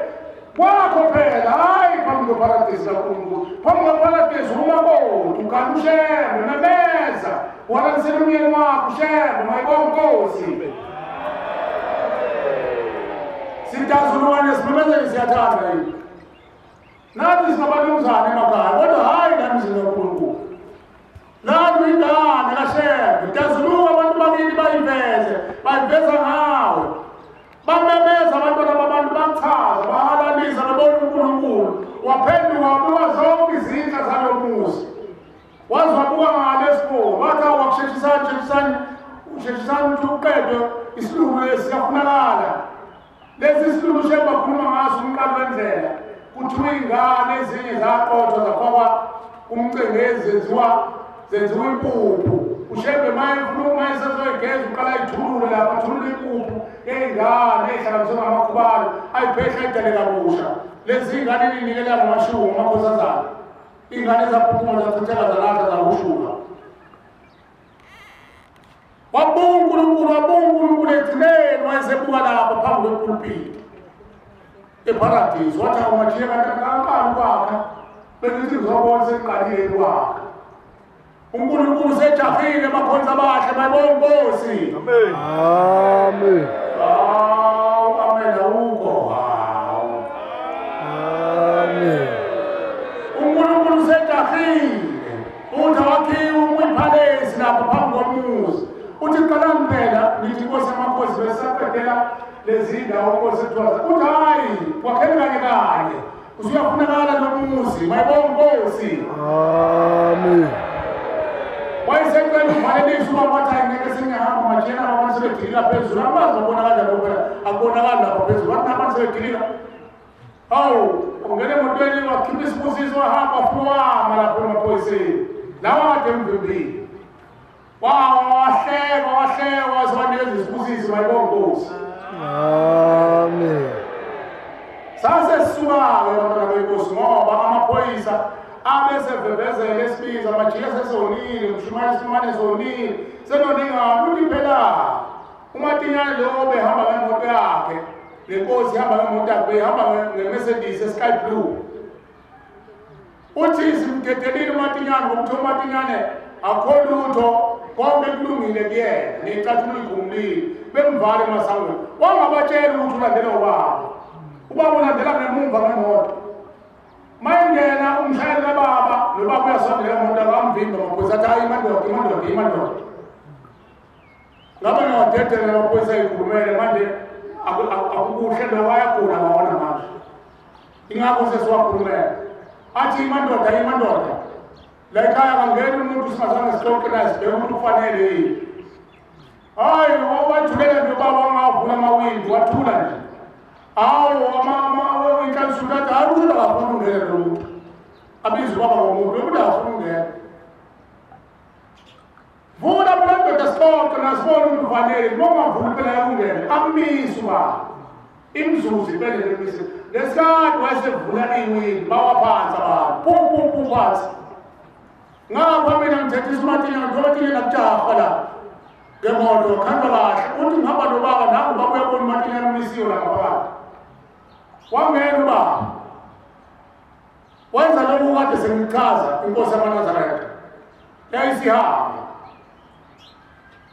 Kwakho phela, hayi phambi kweparadesi kaNkulunkulu. Phambi kweparadesi umakoti, ukanti ushembe, memeza. Walalisela umyeni wakho ushembe, ngayibonga Nkosi. Sidazulwane simemezele, siyathanda yini? Nathi singabanumzane emakhaya, kodwa hhayi la emzini kaNkulunkulu. Lani ingane kaShembe, dazuluka abantu bakini bayiveze, bayiveza ngawe. Bamemeza abantwana babantu, bachaza, bahalalisa, bebona uNkulunkulu. Waphenduka wabuka zonke izinhla zalo muzi. Waze wabuka ngale esikhulu, wathi awu akusheshisani, sheshisani, usheshisani ukuthi uqedwe isilungu lesi siyafunakala. Lesi silungu Shembe bakhuluma ngaso umqalo wendlela. Kuthiwa iy'ngane ezinye zaqothwa zafakwa umcengezi, zenziwa impuphu. Ushembe uma esezoyigeza uqala ayithulule lapha, athulule impuphu yey'ngane ey'hlanganiswe ngamakhubalo, ayiphehla ayidale kabusha. Lezi iy'ngane ninikela ngamashuku amakhosazana. Iy'ngane zaphuphuma zachitheka zalahla zawushuka. Wabuka uNkulunkulu, wabuka uNkulunkulu ekugcineni wayesebuka lapho phambi kwepulpiti eparadisi. Wathi awumajiye kanti angiqali ukwakha, bengithi ngizobona sekuqalile ukwakha. uNkulunkulu sejahile bakhonza abahle, bayibonga Nkosi. Amen. Amen. Hawu, amen awukho. Hawu. Amen. uNkulunkulu sejahile. Uthi awakhiwe umuyiphalesi lapho phambi komuzi. Uthi qalani phela ngithi Nkosi yamakhosi besaqedela lezi ndawo Nkosi ethiwa. Uthi hayi, kwakheni kanye kanye. Usuyafunakala lo muzi, bayibonga Nkosi. Amen. Wayesecela uvalelisa ubaba wathi hayi ngeke sengiyahamba majena abantu sebedilika phezulu. Amazi abona kanjani phela, akubonakali lapho phezulu. Wathi abantu sebedilika. Hawu, ungena emotweni wakhipha isibusiso wahamba wafika wama lapho emaphoyiseni. Lawa kade emvimbile. Wahleka wahleka waze wanikeza isibusiso bayibonga Nkosi. Amen. Sase sisuka-ke bantwana benkosi ngoba amaphoyisa abesevevezela esibiza amajike sesonile, mshumayeli simane sonile, senoningana. Uthi phela uMatinyane lo behamba ngemoto yakhe, nenkosi ihamba ngemoto yakhe, behamba nge-Mercedes e-sky blue. Uthi simdedelile uMatinyane ngokuthi uMatinyane akukho lutho, konke kulungile kuyena, ney'cathulo uyikhumulile, bemvale emasangweni. Wangabatshela ukuthi ulandela ubaba. Ubaba ulandela ngemumva ngemoto. Mayengena umshayeli kababa, nobaba uyasondela emoto akamvimba amaphoyisa athi hayi imadoda, imadoda, imadoda. Ngabe ngiyawadedela amaphoyisa ayikhulumele manje akukuhle lo ayagula ngawona manje. Ingakho sesiwakhulumela. Athi imadoda, imadoda. La ekhaya kangeni umuntu singazange sixoxe naye sibheke ukuthi ufanele yini. Hayi, wathulela nje ubaba wangavula amawindi, wathula nje. Hawu, inhlansuku athi hayi umuntu akafuni ukungena lo muntu. Abize ubaba ngomuntu, lo muntu akafuni ukungena. Vula phela indoda sixoxe nasibone ukuthi ufanele, noma ungavuli phela yakungena. Amise ubaba. Imizuzu impela lemise. Lesikhathi wayesevula iwindi, bawa phansi abantu. Pum pum pum phansi. Ngapha mina ngithethisa uMatinyane, uMatinyane akujaha la. Ngemoto khanda kahle. Uthi ngihamba nobaba nangu ubaba uyabona uMatinyane umisiwe la ngaphakathi. Wangena ubaba. Wenza lokhu kade sengichaza inkosi yamaNazaretha. Yayisihamba.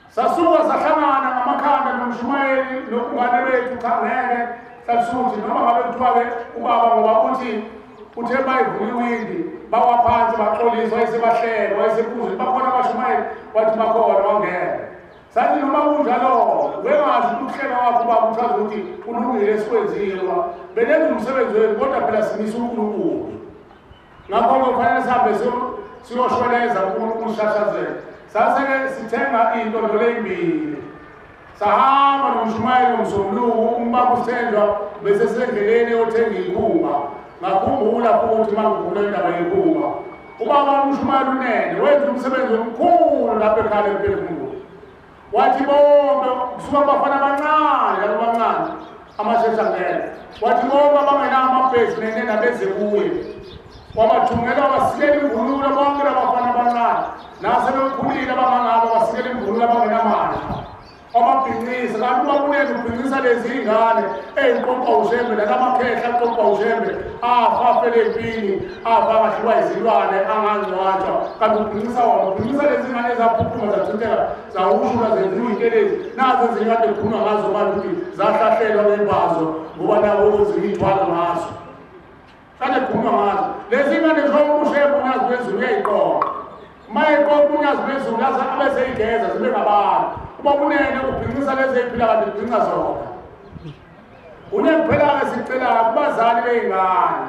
Sasuka sahlangana ngamakhanda nomshumayeli nobungane bethu cha ngeke sasuthi noma ngabe kuthiwa-ke ubaba ngoba uthi uthe bayivula iwindi bawa phansi baxolisa wayesebahleka wayesebuza bakhona abashumayeli wathi bakhona wangena. Sathi noma kunjalo bengazi ukuhleka wakho ubaba uchaza ukuthi kulungile esikwenzile ngoba benenza umsebenzi wenu kodwa phela simisa uNkulunkulu. Ngakho-ke kufanele sihambe siyoshweleza uNkulunkulu sishashazele. Sase-ke sithenga iy'ntondolo ey'mbili. Sahamba nomshumayeli ngomsombuluko umbaba usithenjwa bese sisendleleni yothenga iy'khumba. Ngakhumbula futhi uma ngikhumbula indaba yekhumba. Ubaba umshumayeli unene wenza umsebenzi omkhulu lapha ekhaya emphefumulweni. Wathi bonke kusuka abafana abancane laba abancane amashesha ngena. Wathi bonke abangenawo amabhesi nene nabeze kuye. Wabathungela wabasikela imvunulo bonke labafana abancane. Nasebekhulile abangangabo wabasikela imvunulo abangenamandla. Wababhincisa kanti uba kunene ubhincisa lezi iy'ngane ey'qoqwa uShembe nalamakhehla aqoqwa uShembe afa afele empini afa angadliwa izilwane angangcwatshwa kanti ubhincisa wona ubhincisa lezi ngane ezaphuphuma zathinteka zawushula zenziwa iy'ntelezi nazo ezinye kade kukhulunywa ngazo manje ukuthi zahlahlelwa ngembazo ngoba nabo ziyithwala ngazo kade kukhulunywa ngazo lezi ngane njengoba uShembe uNyazi lwezulu uyayiqoqa uma eqoqa uNyazi lwezulu abeseyigeza zibe ngabantu. Uba kunene ubhincisa lezi ey'phila kanti ubhinca zona. Kunekuphela-ke sicela kubazali bey'ngane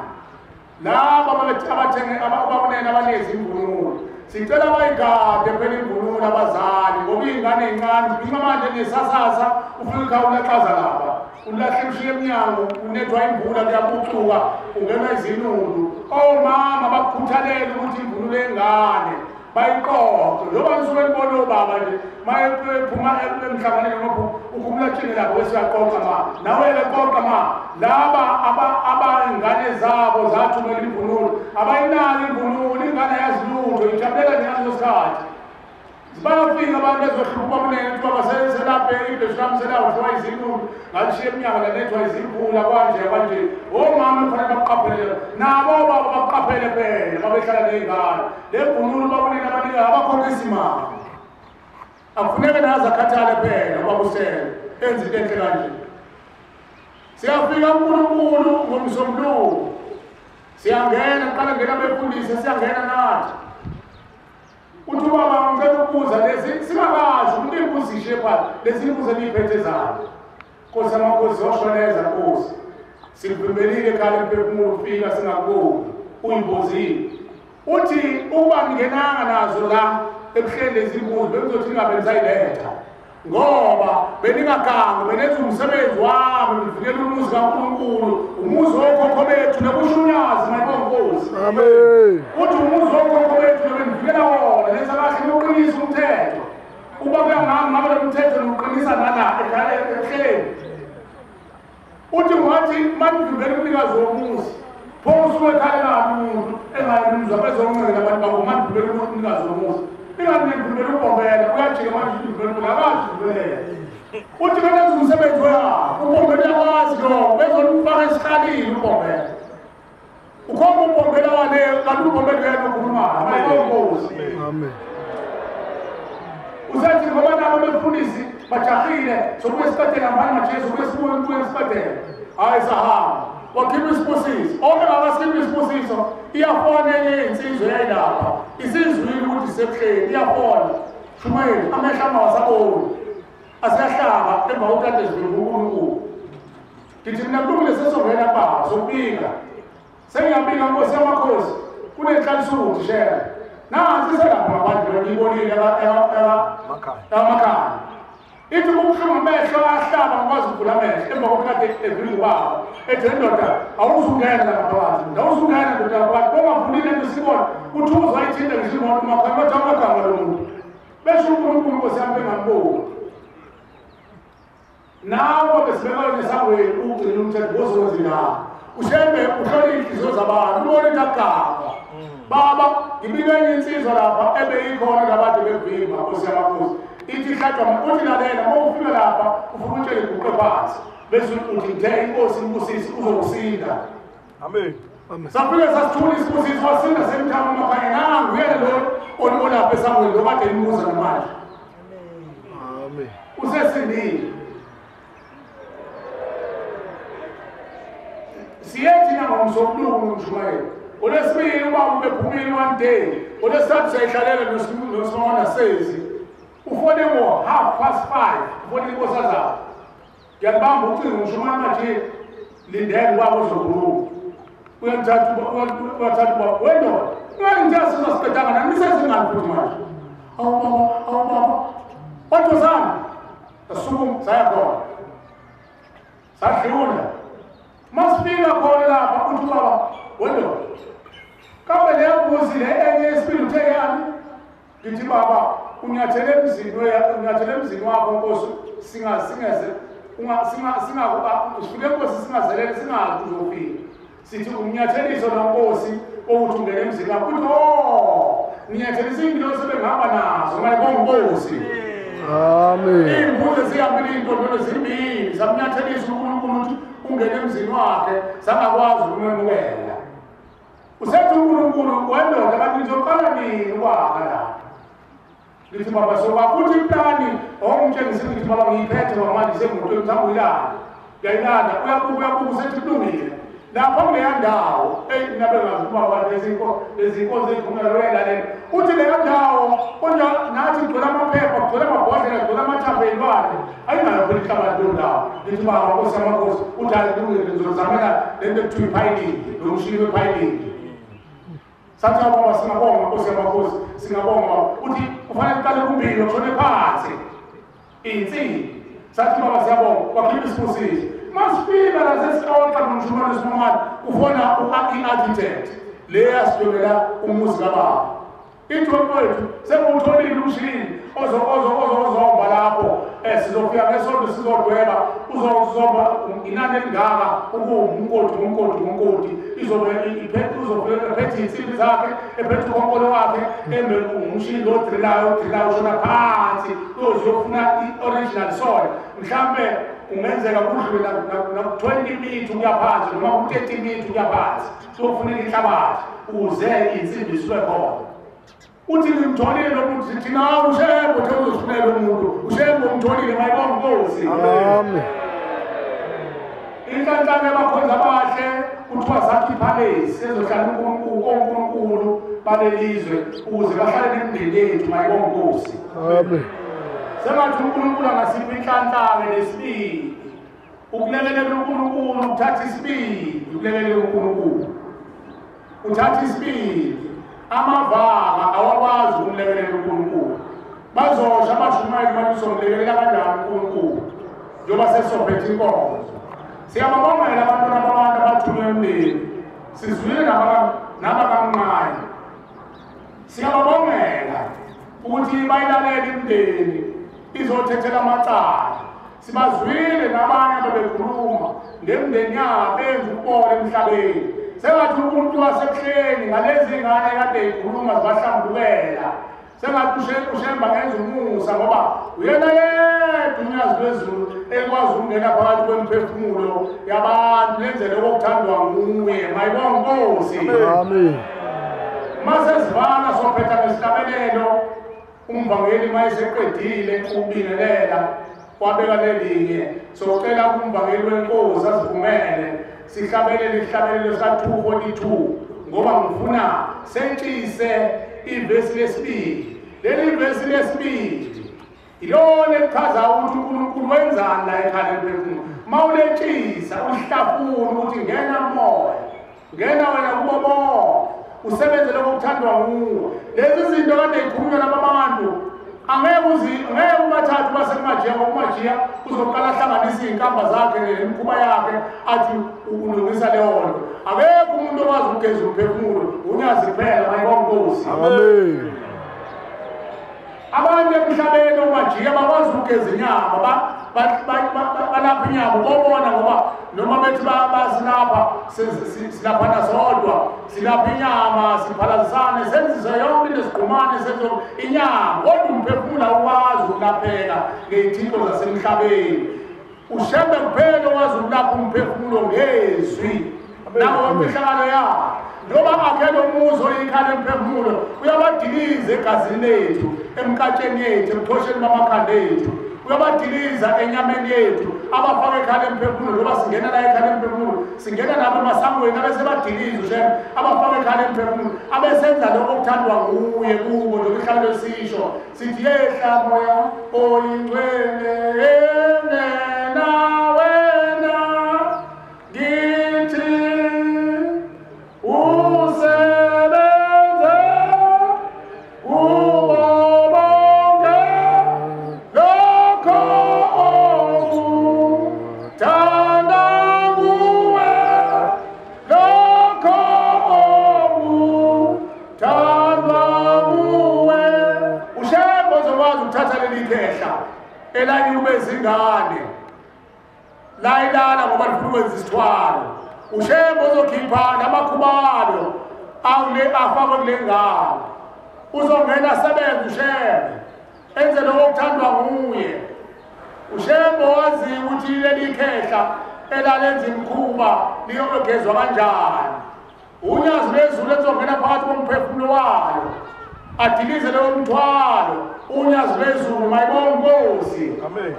laba abathenge abakunene abanezi imvunulo. Sicela bayigade phela imvunulo abazali ngoba iy'ngane ey'ncane ubhinca manje nesasasa ufike ekhaya ulaxaza lapha. Ulahle ushiye emnyango unethwa imvula kuyapucuka ungenwa izinundu. Omama bakukhuthalele ukuthi imvunulo yengane bayiqoqe njengoba nisuke nibone obaba nje mayephuma emhlanganweni ngapho ukhumula tshini lapho bese uyaqoqa ma nawe-ke qoqa ma laba abayingane zabo zathumela imvunulo abayinaki imvunulo ingane ayazi lutho ijabulela nje ngaleso sikhathi. Bayafika abantu ezohlupa kunene kuthiwa baselaphe ibheshu lami selawuthiwa izinkulu ngalishiya eminyaka lanethwa izinkula kwanje kwanje. Omama kufanele bakuqaphele nabo baba bakuqaphele phela babehlala ney'ngane le bhunulu bakunene abanike abakhokhisa imali. Akufuneke naze akhathale phela ubaba usele enze into enhle kanje. Siyafika uNkulunkulu ngomsombuluko, siyangena kuqala ngena befundise, siyangena nathi. Uthi ubaba ngicela ukubuza lezi singakazi ukuthi imbuzi ishe phansi lezi imbuzi eniyiphethe zayo. Nkosi yamakhosi yoshoneza Nkosi, sikuvimbelile ekhaya lemphefumulo ufika singakuboni uyimbozile. Uthi ukuba ningenanga nazo la ebuhleni lezi imbuzi bengizothi ningabe nisayiletha ngoba beningagangi benenza umsebenzi wami ngivikela umuzi kaNkulunkulu, umuzi wokhokho bethu nokushunyazi mayibonkosi. Amen. Uthi umuzi wokhokho bethu benivikela wona lenza kahle nokuqinisa umthetho. Uba kuyangami ngabe lo mthetho niwuqinisa nala ebuhleni. Uthi ngathi manivimbela umnikazi womuzi pho usuke ekhalelani umuntu engayemuzwa bezoncela abantu babo manivimbela umnikazi womuzi. Ingathi uBombela uyajika manje uvimbela akazi uvimbela. Uthi benenza umsebenzi wakhe uBombela uyakwazi lo bezomfaka esihlalini uBombela. Ukhomba uBombela wale kanti uBombela uyena okhulumayo abayinkosi. Amen. Usethi ngoba nabo befundisi bajahile sokuya esibhedlela manje maJesu kuye sibuye esibhedlela. Hayi sahamba wakhipha isibusiso. Onke ngakasikipha isibusiso iyafona enye insizwa eyayilapha isizwile ukuthi isebuhleni iyafona. Shumayeli amehlo amawasaboni asiyahlaba emva kokade zivile uNkulunkulu. Ngithi mina kulungile sesongena baba sokubika. Sengiyabika Nkosi yamakhosi kunenhlalisuthi shela. Nansi selapha ngaphandle ngiyibonile emakhaya. Ithi kubuhlungu amehlo ahlaba ngikwazi ukuvula amehlo emva kokade evile ubaba. Ethi ndoda awuzungena lapha phakathi, awuzungena ndoda phakathi, bongavulile into sibona uthi uzayithinta ngisho imoto umakhaya bathi awunagama lo muntu. Besho uNkulunkulu Nkosi yami bengamboni. Nawe besibeka nesangweni ugcina umthetho wozokwenza ngawo. Ushembe uhlole iy'nhliziyo zabantu ubone ukuthi akugangwa. Baba ngibike enye insizwa lapha ebeyikhona labade bevimba Nkosi yamakhosi. Ithi ihlatshwa uthi lalela uma ufika lapha ufike utshele iguqe phansi bese uthi ngithe inkosi imbusisi uzokusinda. Amen. Safike sasithula isibusiso wasinda semthamo umakhanya nangu uyena lo olapha esangweni lo kade nimbuza namanje. Amen. Usesindile. Siye thina ngomsombuluko ngomshumayeli. Olwesibili ubaba ubephumile one day. Olwesithathu siyayihlalela noSimona sezi. Ufone ngo-5:30 ufone inkosazana. Ngiyalibamba ucingo ngishumayela manje lindele ubaba uzokhuluma. Uyamthatha uyathatha ubaba wendoda. Ungangithatha sizosiqedanga nami nisezingane futhi manje. Awu baba, awu baba. Wathozana. Sasukuma saya khona. Sadlula. Masifika khona lapha uthi ubaba wendoda. Kambe leya mbuzi le enye yesibili uthe yani? Ngithi baba unyathele emzini unyathele emzini wakho Nkosi singeze sifike Nkosi singazelele singazi uzofika. Sithi umnyatheliso noNkosi ukuthi ungene emzini wakho uthi oh ninyathelisa iy'ngilosi ebengihamba nazo mayibonga Nkosi. Amen. Iy'mbuzi zihambile iy'ntondolo zimbili zamnyathelisa uNkulunkulu ukuthi ungene emzini wakhe sangakwazi ukumemukela. Usethi uNkulunkulu wendoda kanti nizoqala nini ukwakha lapha? Ngithi baba soba uthi iplani ongitshengisa ukuthi baba ngiyiphethe manje semotweni mhlawumbe uyilanda. Ngiyayilanda uyabuka uyabuka usethi kulungile. Lapha kuleya ndawo eyi mina bengazi ukuba lezi nkonzo ey'khuluma loyelalela. Uthi leya ndawo kodwa nathi kugcwele amaphepha kugcwele amabhodlela kugcwele amathapha ey'lwane ayinayo phela inhlabathi leyo ndawo. Ngithi baba Nkosi yamakhosi uthi hayi kulungile ngizozamela le nto ekuthiwa iphayilingi lo mshini wephayilingi. Sathi baba singabonga Nkosi yamakhosi singabonga baba. Uthi kufanele kuqale kumbili kushone phansi insimbi. Sathi baba siyabonga wakhipha isibusiso. Masifika la sesixoxa nomshumane Simamane ufona i-architect le yasidwebela umuzi kababa. Ithi mfowethu sekuwutholile umshini ozomba lapho sizofika ngesonto sizodweba uzozomba inani elingaka ukuwumkoti umkoti umkoti izobe iphethe iy'nsimbi zakhe ephethe ukhonkolo wakhe embe umshini lo drilayo ushona phansi uyoziyofuna i-original soil mhlampe kungenzeka kudlule naku-20 mitha ukuya phansi noma ku-30 mitha ukuya phansi kuyofuneka inhlabathi ukuze iy'nsimbi zisuke khona. Uthi ngimtholile lo muntu thina uShembe uthe uzofunela umuntu uShembe umtholile mayibonga inkosi. Amen. Inhlanhla yabakhonza abahle kuthiwa sakhe iphalesi ezohlala uNkulunkulu oNkulunkulu balelizwe ukuze bahlale nemindeni yethu mayibonga inkosi. Amen. Sengathi uNkulunkulu angasipha inhlanhla nesibindi ukulekelela uNkulunkulu ukuthatha isibindi ukulekelela uNkulunkulu uthatha isibindi. Amavaka awakwazi ukumlekelela uNkulunkulu. Bazosha abashumayeli manje uzomlekelela kanjani uNkulunkulu njengoba sesophethe inkonzo. Siyababongela abantwana babantu abathunywe emndeni sizwile nabakamnqayi. Siyababongela ukuthi bayilalele imindeni izothethela amacala. Sibazwile nabanye ababekhuluma ngemindeni yabo benza ukubona emhlabeni. Sengathi uNkulunkulu wasebuhleni ngalezi ngane kade ikhuluma zibahlambulukela. Sengathi uShembe ngenza umusa ngoba uyena yedwa unyazi lwezulu ekwazi ukungena phakathi kwemphefumulo yabantu lenze lokho okuthandwa nguye. Mayibonga inkosi. Amen. Mase sivala sophetha ngesihlabelelo umvangeli mayeseqedile ukubingelela wabeka lelinye socela kumvangeli wenkosi asivumele sihlabelele isihlabelelo sa-242 ngoba ngifuna sentshise ivesi lesibili. Leli vesi lesibili ilona elichaza ukuthi uNkulunkulu wenzani la ekhaya lemphefumulo. Mawuletshisa uhlafuna ukuthi ngena moya ngena wena kubo bonke usebenze lokho okuthandwa nguwe. Lezi zinto kade zikhulunywa laba bantu angeke ubathathe basekumajiya ngokumajiya uzoqala ahlanganise iy'nkamba zakhe nemikhuba yakhe athi ulungisa leyo nto. Akekho umuntu okwazi ukugeza umphefumulo unyazi kuphela mayibonga inkosi. Amen. Abantu emhlabeni omajiya bakwazi ukugeza inyama balapha inyama ubobona ngoba noma bethi basilapha silaphana sodwa silapha inyama siphalazisane senzise yonke into sigqumane senze inyama kodwa umphefumulo awukwazi ukulapheka ngey'thixo zasemhlabeni. uShembe kuphela okwazi ukulapha umphefumulo ngezwi nangokwemfihlakalo yakhe. Njengoba akhe lo muzi oyikhala emphefumulo uyabadiliza egazini lethu emkatsheni yethu ebuchosheni bamakhanda ethu uyabadiliza enyameni yethu abafake ekhala emphefumulo. Njengoba singena la ekhala emphefumulo singena nabo emasangweni abesebadiliza uShembe abafake ekhala emphefumulo abesenza lokho okuthandwa nguye kubo njengoba ihlalo sisho sithi yehla moya oyingcwele ngena wena ngithi usebenze kubo bonke lokho okuthanda nguwe lokho okuthandwa nguwe. uShembe ozokwazi ukuthatha leli khehla elanyube izingane layilala ngoba lifuna ukwenza isithwalo. uShembe ozokhipha namakhubalo afakwe kule ngane uzongena asebenze uShembe enze lokho okuthandwa nguye. uShembe wazi ukuthi leli khehla elalenza imikhuba liyogezwa kanjani. Unyazi lwezulu elizongena phakathi komphefumulo walo adilize leyo mthwalo. Unyazi lwezulu mayibonga inkosi. Amen.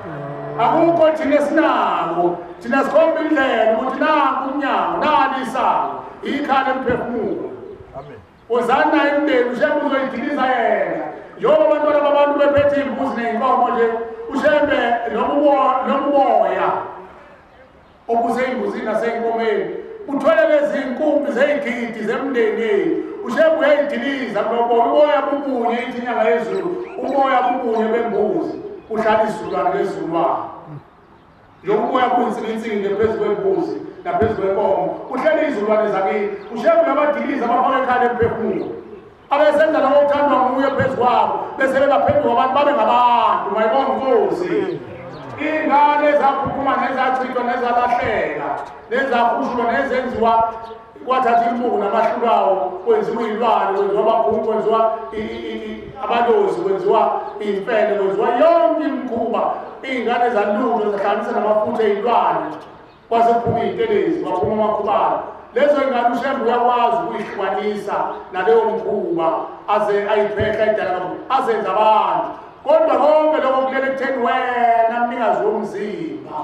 Akukho thina esinako thina sikhomba indlela ukuthi nanku umnyango nali isango ikhala emphefumulo. Amen. Wozani naye imndeni uShembe uzoyidiliza yena. Njengoba abantwana babantu bephethe iy'mbuzi ney'nkomo nje uShembe noma uboya obusey'mbuzini nasey'nkomeni uthwele lezi nkumbi zey'gidi zemndeni yethu. uShembe uyayidiliza kuloboya uboya bubunye ithi inyanga yezulu uboya bubunye bembuzi uhlala isizukulwane ngezizukulwane. Njengoba uboya buyinsikinsinki phezu kwembuzi naphezu kwenkomo uhlele iy'zukulwane zakini. uShembe uyabadiliza abafake ekhala emphefumulo abesenza lokho okuthandwa phezu kwabo bese bebaphenduka abantu babe ngabantu. Mayibonga inkosi. Iy'ngane ezaphuphuma nezachithwa nezalahleka nezakhushulwa nezenziwa kwathatha imbuku namahlulawo kwenziwa iy'lwane, kwenziwa abakhulu, kwenziwa abalozi, kwenziwa iy'mfene, kwenziwa yonke imikhuba. Iy'ngane zalutho zahlanganisa namafutha ey'lwane kwase kuphuma iy'ntelezi, kwaphuma amakhubalo. Lezo y'ngane uShembe uyakwazi ukuyihlukanisa naleyo mkhuba aze ayiphehla idala kakhulu azenze abantu. Kodwa konke lokho kulele ekutheni wena mnikazi womzimba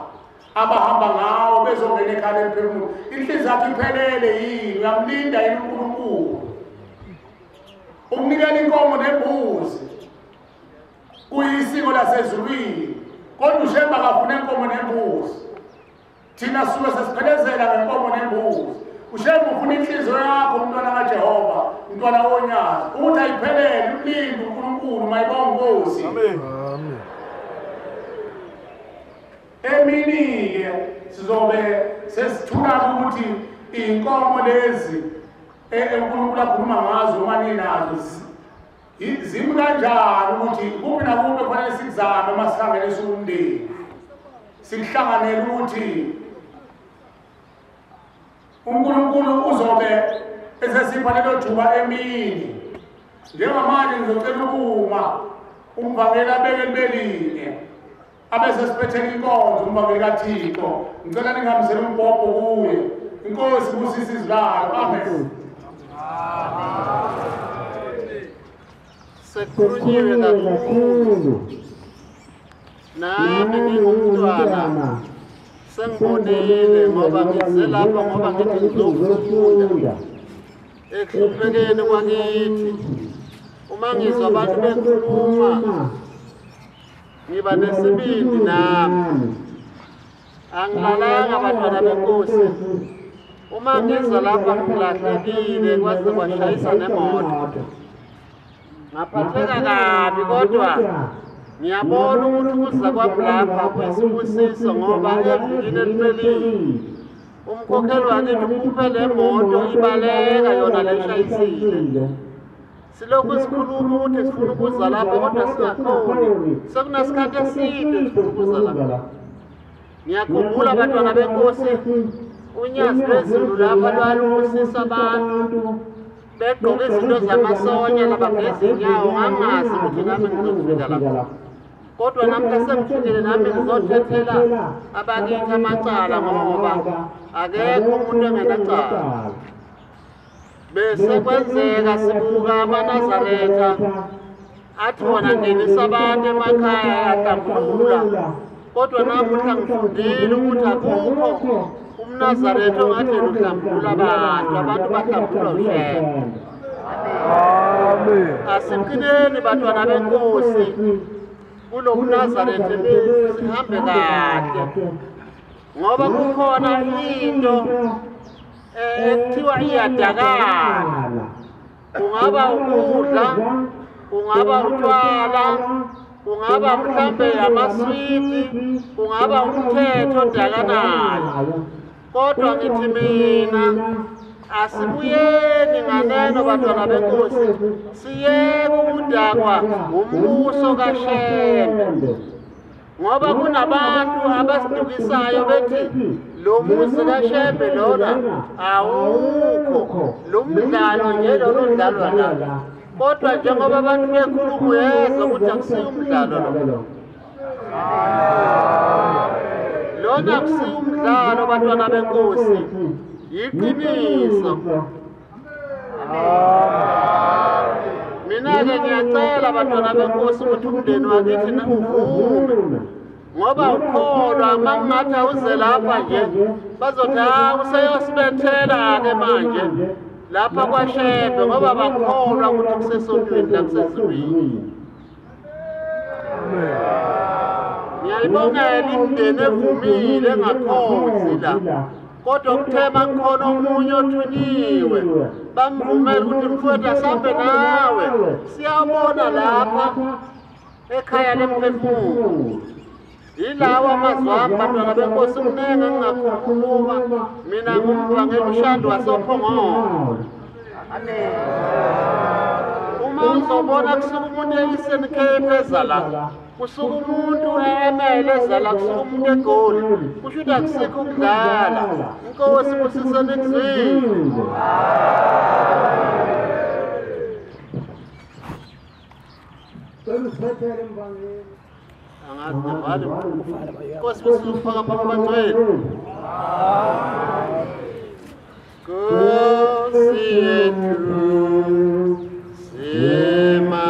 abahamba ngawo bezongena ekhaya lemphefumulo, inhliziyo yakho iphelele yini? Uyamlinda yini uNkulunkulu? Ukunikela inkomo nembuzi kuyisiko lasezulwini, kodwa uShembe akafuna inkomo nembuzi. Thina suke sesiphelezela ngenkomo nembuzi. uShembe ufuna inhliziyo yakho mntwana kaJehova, mntwana wonyazi, ukuthi ayiphelele, umlinde uNkulunkulu. Mayibonga inkosi. Amen. Amen. Emini-ke sizobe sesithula ukuthi iy'nkomo lezi uNkulunkulu akhuluma ngazo uma ninazo zimi kanjani, ukuthi kuphi nakuphi kufanele sikuzame uma sihlangene siwumndeni, sikuhlanganele ukuthi uNkulunkulu uzobe esesipha lelo thuba emini. Njengamanje ngizocela ukuma umvangeli abeke libelinye abese siphethele inkonzo umvangeli kaThixo. Ngicela ningihambisele umbhobho kuye. Inkosi ibusise izwi layo. Amen. Sekukhulunyiwe kakhulu nami ngingumntwana sengibonile ngoba ngize lapha ngoba ngithi ngizofunda ekuhluphekeni kwakithi. Uma ngizwa abantu bekhuluma ngiba nesibindi nami. Angilalanga abantwana benkosi. Uma ngiza lapha ngilahlekile kwaze kwashayisa nemoto. Ngaphatheka kabi kodwa ngiyabona ukuthi ukuza kwami lapha kuyisibusiso ngoba evikini eliphelile umkhokheli wakithi uphuphe le moto ibaleka yona leshayisile. Silokhu sikhuluma ukuthi sifuna ukuza lapha kodwa singakhoni. Sekunesikhathi eside sifuna ukuza lapha. Ngiyakhumbula abantwana benkosi, unyazi lwezulu lapha lwalubusisa abantu begqoke izinto zamasonya labageza inyawo. Ngangazi ukuthi nami ngizofika lapha, kodwa namhla sengifikile nami ngizothethela abakithi amacala ngoba akekho umuntu engenacala. Bese kwenzeka sibuka amaNazaretha athi wona ngenisa abantu emakhaya ahlambulula, kodwa namuhla ngifundile ukuthi akukho umNazaretha ongathi yena uhlambulula abantu, abantu bahlambulula uShembe. Amen. Asiqineni bantwana benkosi kulo mNazaretha, sihambe kahle ngoba kukhona into ekuthiwa iyadakana. Kungaba ukudla, kungaba utshwala, kungaba mhlambe amaswiti, kungaba umthetho odakanayo. Kodwa ngithi mina asibuyeni nganeno bantwana benkosi, siyeke ukudakwa umbuso kaShembe, ngoba kunabantu abasidukisayo bethi lo muzi kaShembe lona awukho, lo mdlalo nje lona odlalwa la. Kodwa njengoba abantu bekhuluma uyezwa ukuthi akusiyo umdlalo lo, lona akusiyo umdlalo bantwana benkosi, yiqiniso. Mina-ke ngiyacela bantwana benkosi ukuthi umndeni wakithi uvume, ngoba ukholwa uma kungathi awuze lapha nje bazothi hawu useyosibethela-ke manje lapha kwaShembe, ngoba bakholwa ukuthi kusesontweni la kusezulwini. Ngiyayibongela imindeni evumile engakhonzi la, kodwa kuthema kukhona omunye othunyiwe bamvumela ukuthi mfowethu asambe nawe siyabona lapha ekhaya lemphefumulo. Yilawa amazwi ami bantwana benkosi, kuningi engingakukhuluma. Mina ngumvangeli uShandu wasoPhongolo. Uma Ngizobona kusuka umuntu e-Eastern Cape eza la, kusuka umuntu e-Emele eza la, kusuka umuntu eGoli. Kusho ukuthi akusikho ukudlala. Inkosi ibusise nikuzwile. Angazi ngivale. Inkosi ibusise ukufaka phambi kwabangcwele. Nkosi yethu simaka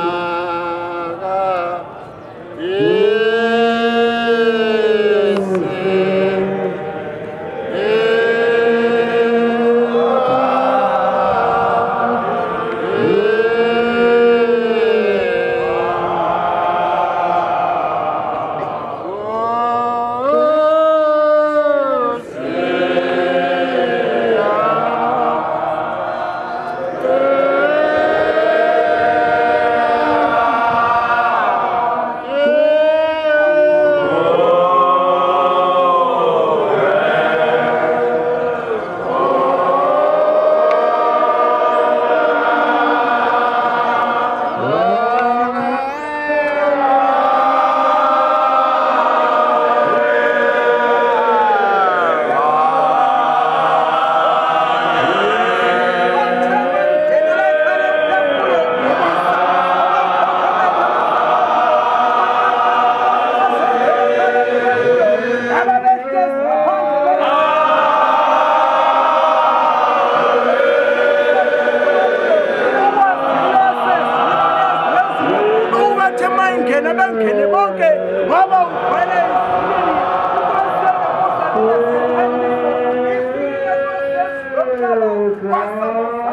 What's up?